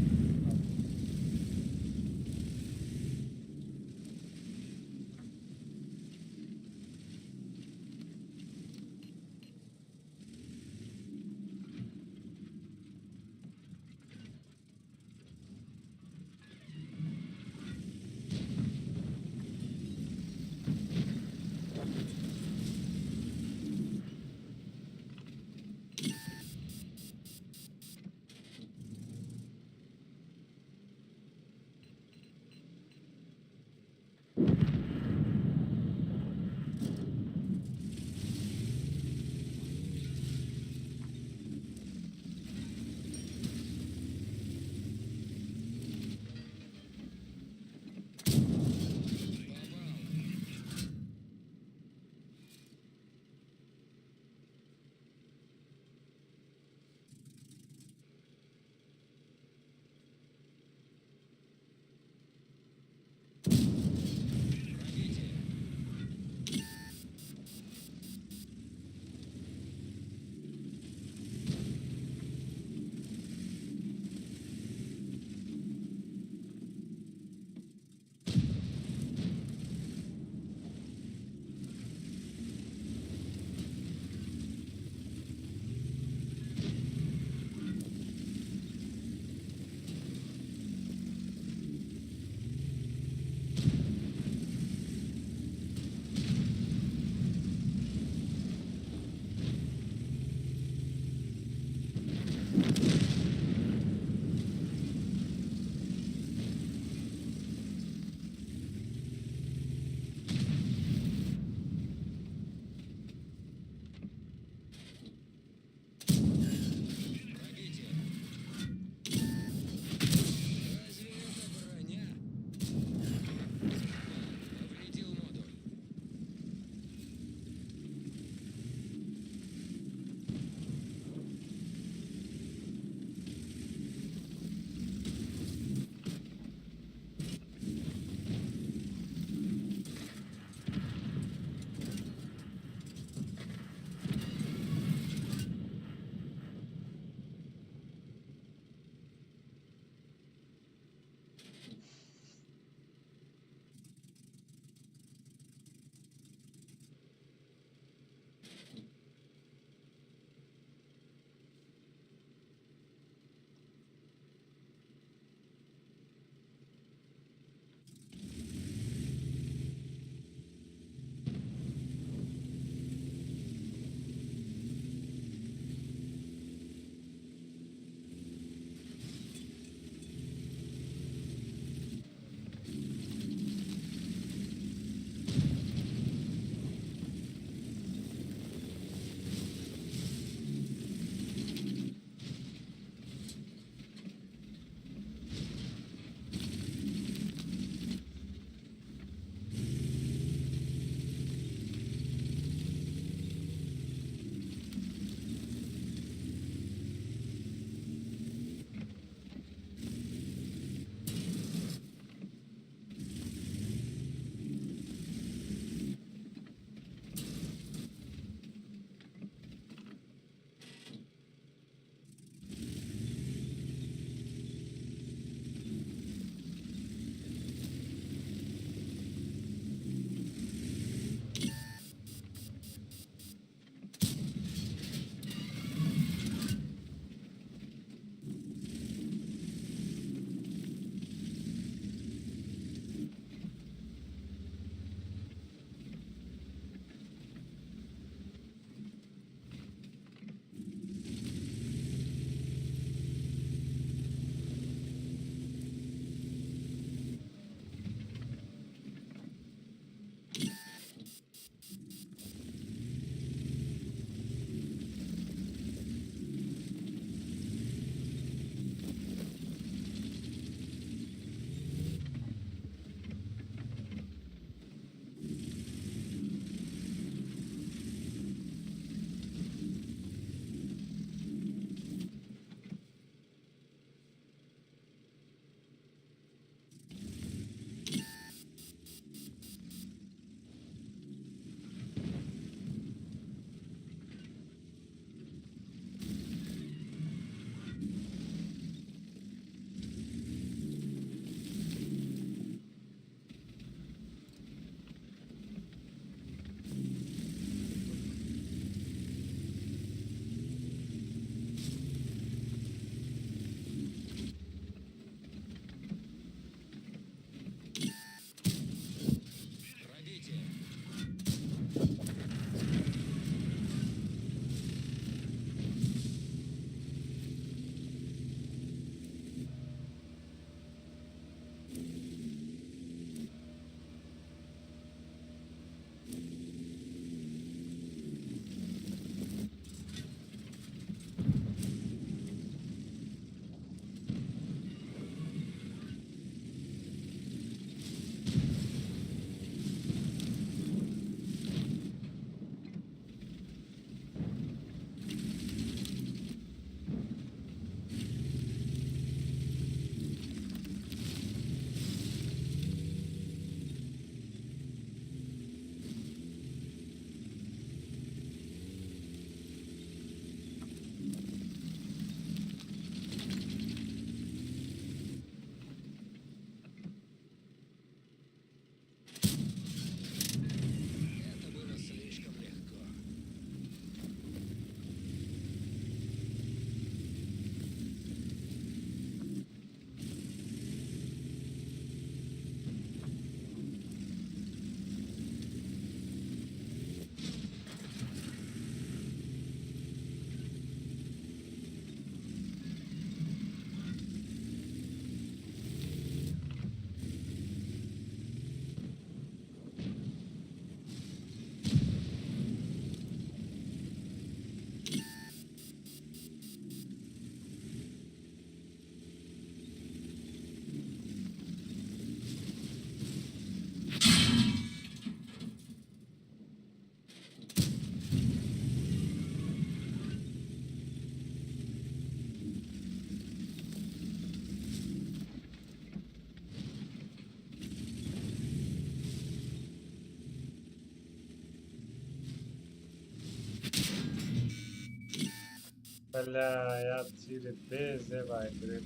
Бля, я тири безева греб.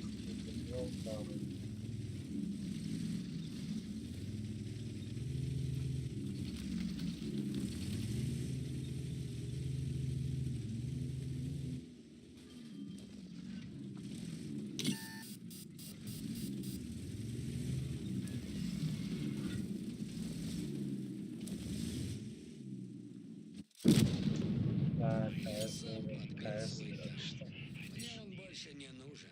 Ёбаный. Да, КС, КС, что. Мне он больше не нужен.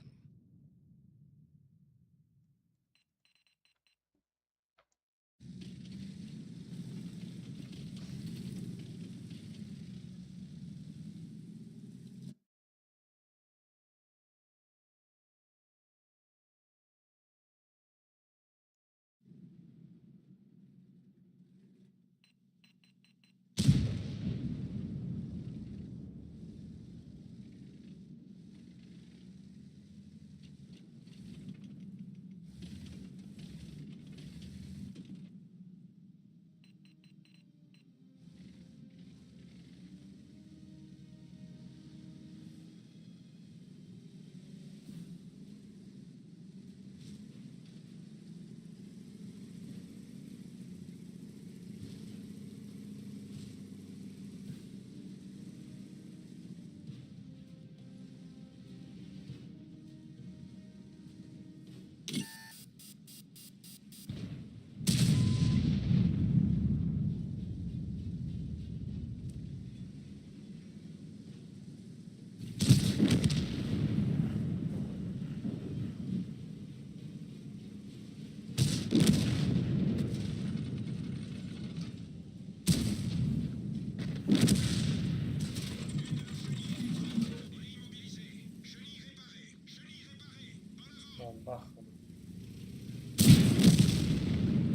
Бомбахом.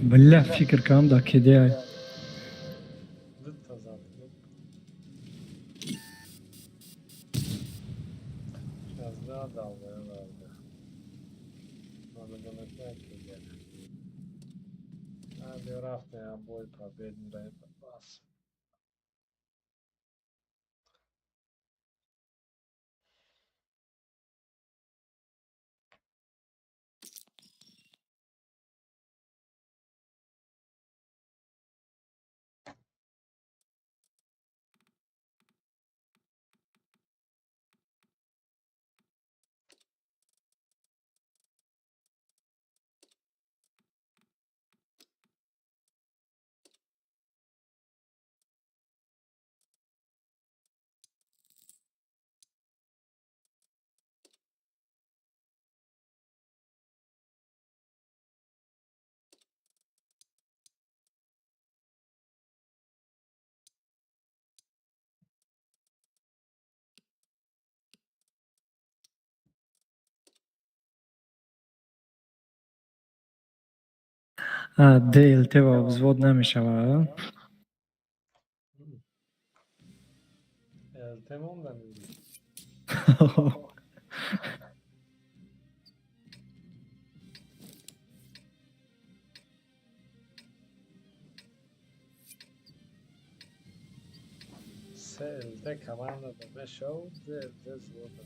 Бля, фикр кардам дар кедеай. Дута зад. Сейчас да, дал, да. Надо было кеде. А, рафтем обой победный бас. А, ДЛТ ва взвод намешава, а? ЛТ монда меги. Се ЛТ команда да мешав, ДЛТ взвода.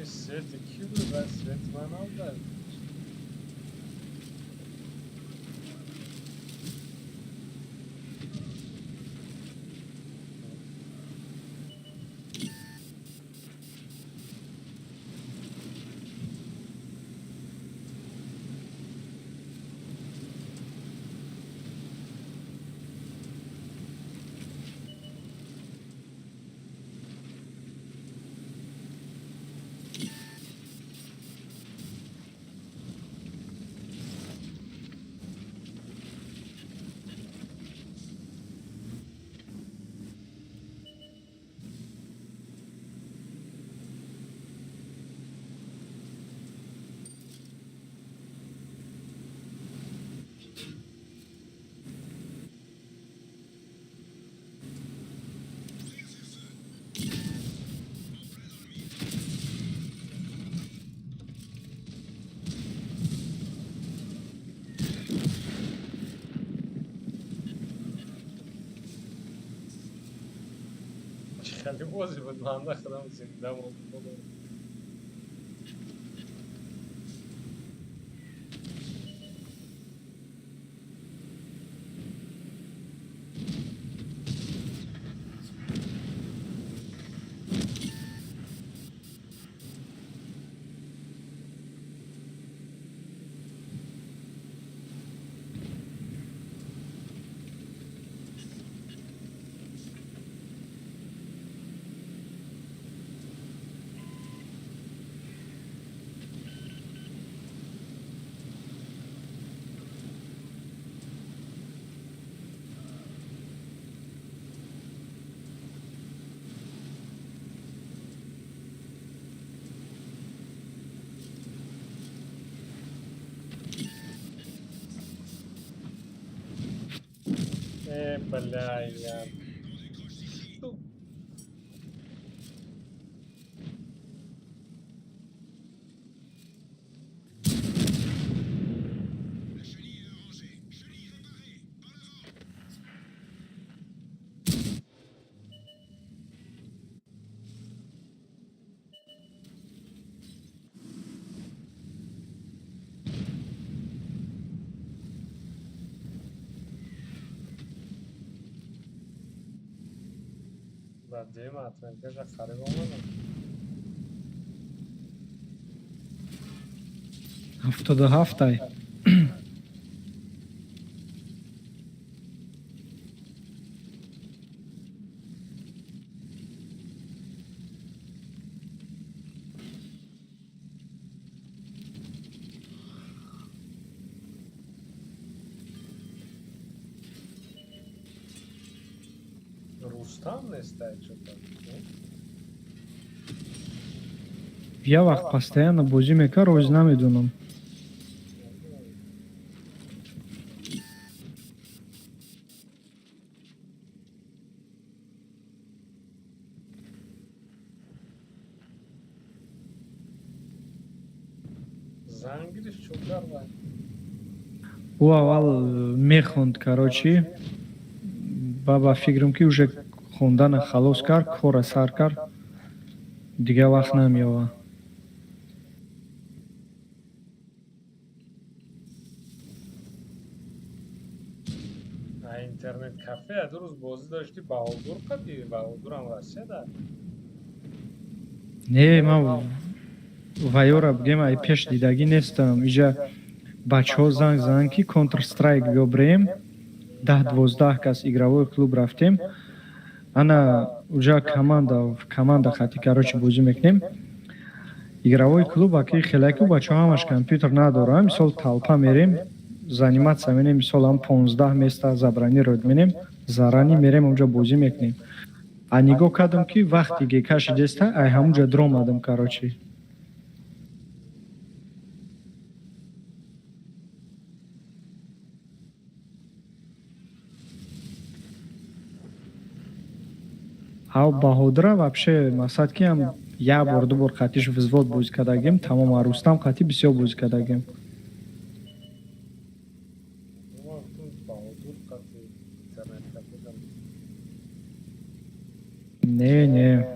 Свет ки буд ва свет ман омад. Хеле бози буд, банда худам зинда монд. Бля, я... Бадем атмакаша хариб омадам. 77-ай. Рустам нестай чо-то. Я вақт постоянно бозӣ мекард, оз намедонам. Занг гирифт, чо кард? Ӯ аввал мехонд, короче, ба фикрам, ки уже хондана халос кард, кора сар кард, дигар вақт намеёвад. А интернет кафе ду рӯз бозӣ дошти, Баҳодур қади, Баҳодурам Россия да. Не, ман ваёра бигем, ай пеш дидагӣ нестам. Иҷа бачаҳо занг зананд, ки Counter Strike биё бирем, 10-12 кас игровой клуб рафтем. Ана уҷа команда хати, короче, бозӣ мекунем. Игровой клуб аки хелаку бачаҳо ҳамаш компютер надоранд. Мисол, толпа мерем, заниматься менем, мисол, ҳам 15 места забронировать менем, заранее мерем, онҷо бозӣ мекунем. А нигоҳ кардам, ки вақти гека шидеста, ай ҳамунҷа дромадам, короче. Ав Баҳодура вообще мақсад, ки ҳам як бор, ду бор қатиш взвод бозӣ кардагим, тамом. А Рустам қатӣ бисёр бозӣ кардагим. Мо гуфтум, Баҳодур қади интернет кафе дам. Не, не.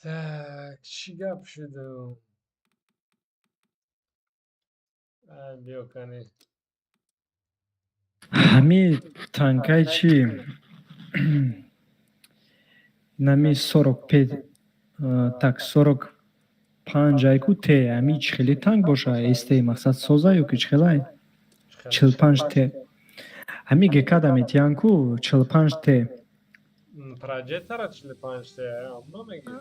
Так, чӣ гап шуду? Биё кани. Ҳами танкай чӣ? Нами 45, так, 45 айку Т, ҳами чӣ хеле танк боша? СТ мақсад соза ё ки чӣ хелай? 45 Т. Ҳами ГК-да метиҳанд ку 45 Т. Проджеттара 45 Т, амно мегӣ?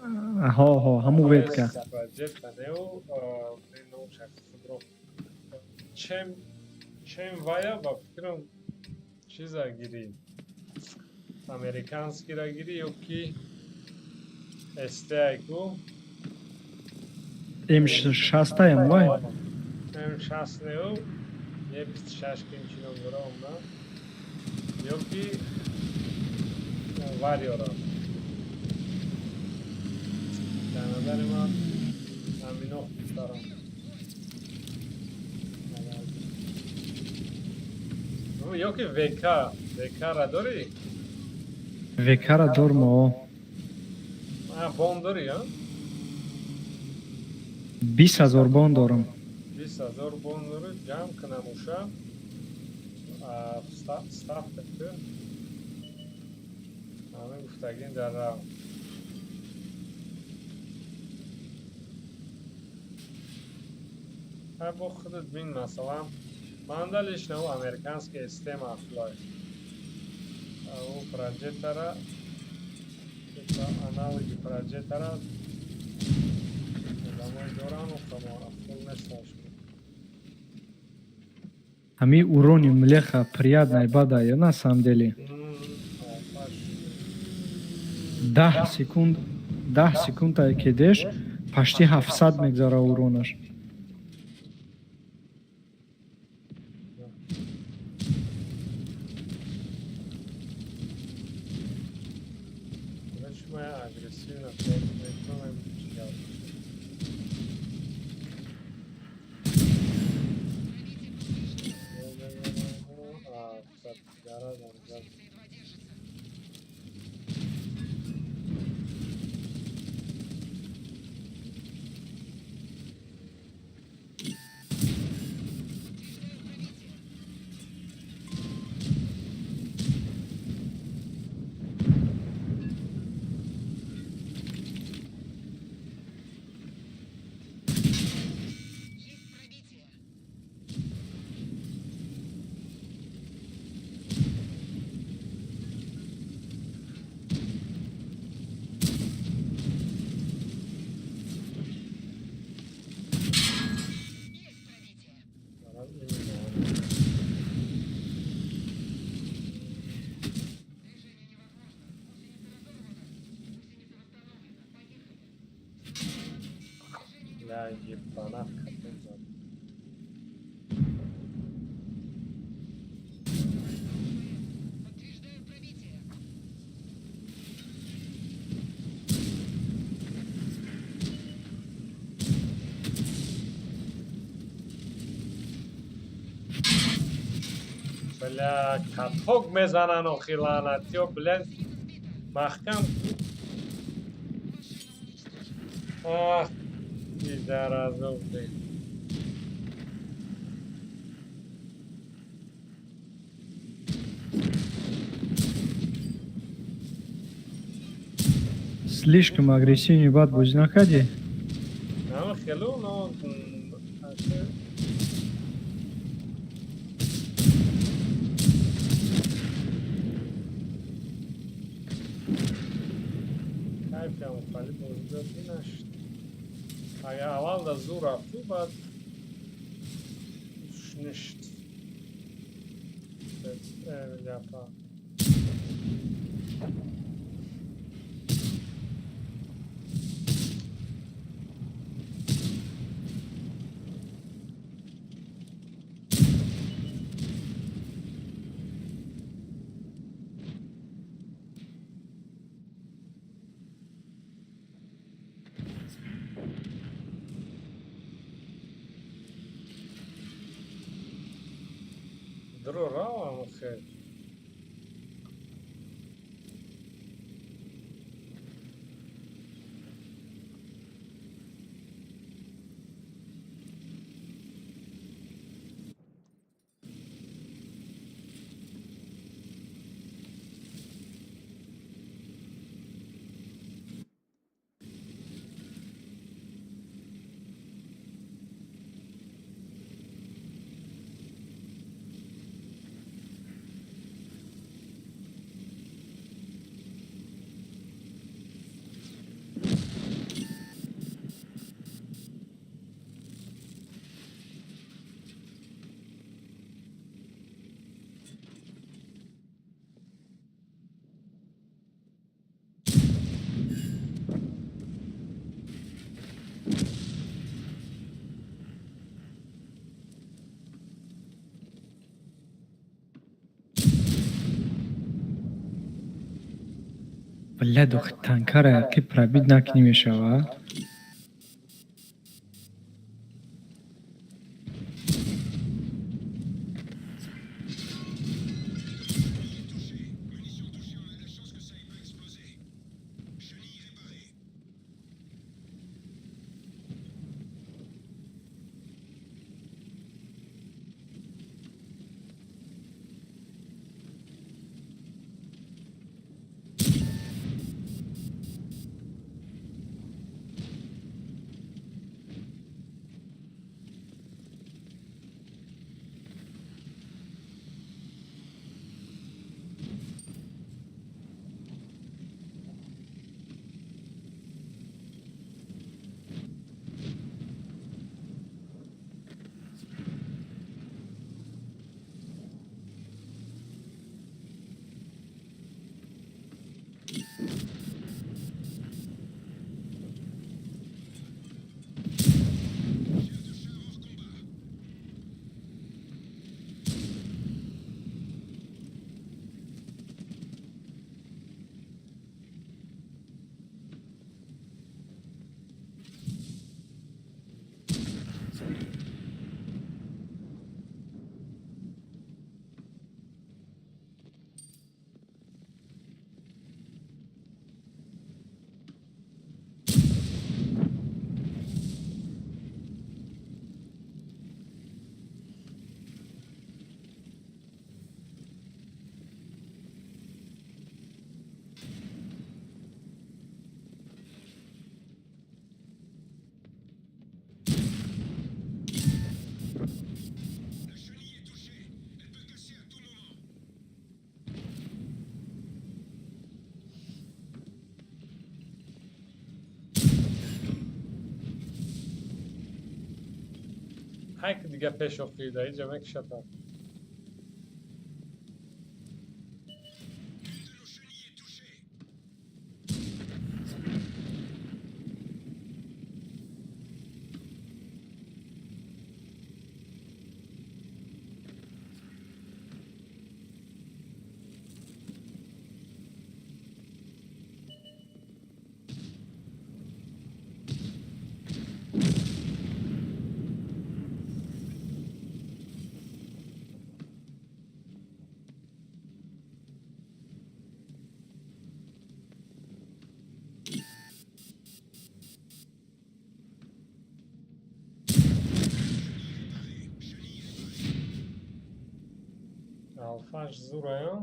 Ҳо, ҳо, ҳамун ветка. Проджетта неу, худро. Чем вая ба фикрам чиза гирӣ? Американскира гирӣ ё ки СТ айку? М6 ям вай? М6 неу, е 26 ким чи ном дора омна. Ё ки Вариора. Дар назари ман ҳамино хубтаранд. Ё ки ВК, ВК-ра дорӣ? ВК-ра дорм, о. Бон дорӣ, а? 20 000 бон дорам. 20 000 бон дорӣ, ҷамъ кунам уша. Ставка ку. Ҳамин гуфтагин дар рав. Ҳай бо худат бин, масалан, ман лично у американский СТ маъқулай. У проджеттара, аналоги проджеттара одамое дорам, хул несташ. Ҳами урони млеха приятный бада ё на самом деле? 10 секунд, 10 секунд кедеш почти 700 мегзара уронаш. Агрессивно метавонем чӣ гап. Гаражам. Едва держится. Подтверждаю пробитие. Есть пробитие. Есть пробитие. Гараж именно. Движение невозможно. Гусеница разорвана. Гусеница восстановлена. Поехали. Движение Ля ебанат катон зад. Подтверждаю пробитие. Бля, каток мезанан охи лаънатиё, бля. Гусеница сбита. Маҳкам. Машина уничтожена. Ах, пидаразов. Бля. Слишком агрессивный бад бозӣ накардӣ? Нама хелу, но аке кайфиам хали бозӣ дод нашуд. Агар аввал да зур рафту, баъд ништ. Ляпа. Дро равам хел. Бля, дохи танкара яқи пробить накунӣ мешава. Ҳайк дига пеш охирида иҷа мекушатам. Алфаш зураю.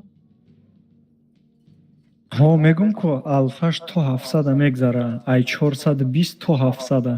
Ҳо, мегум ку, алфаш то 700-а мегзара, ай 420 то 700-а.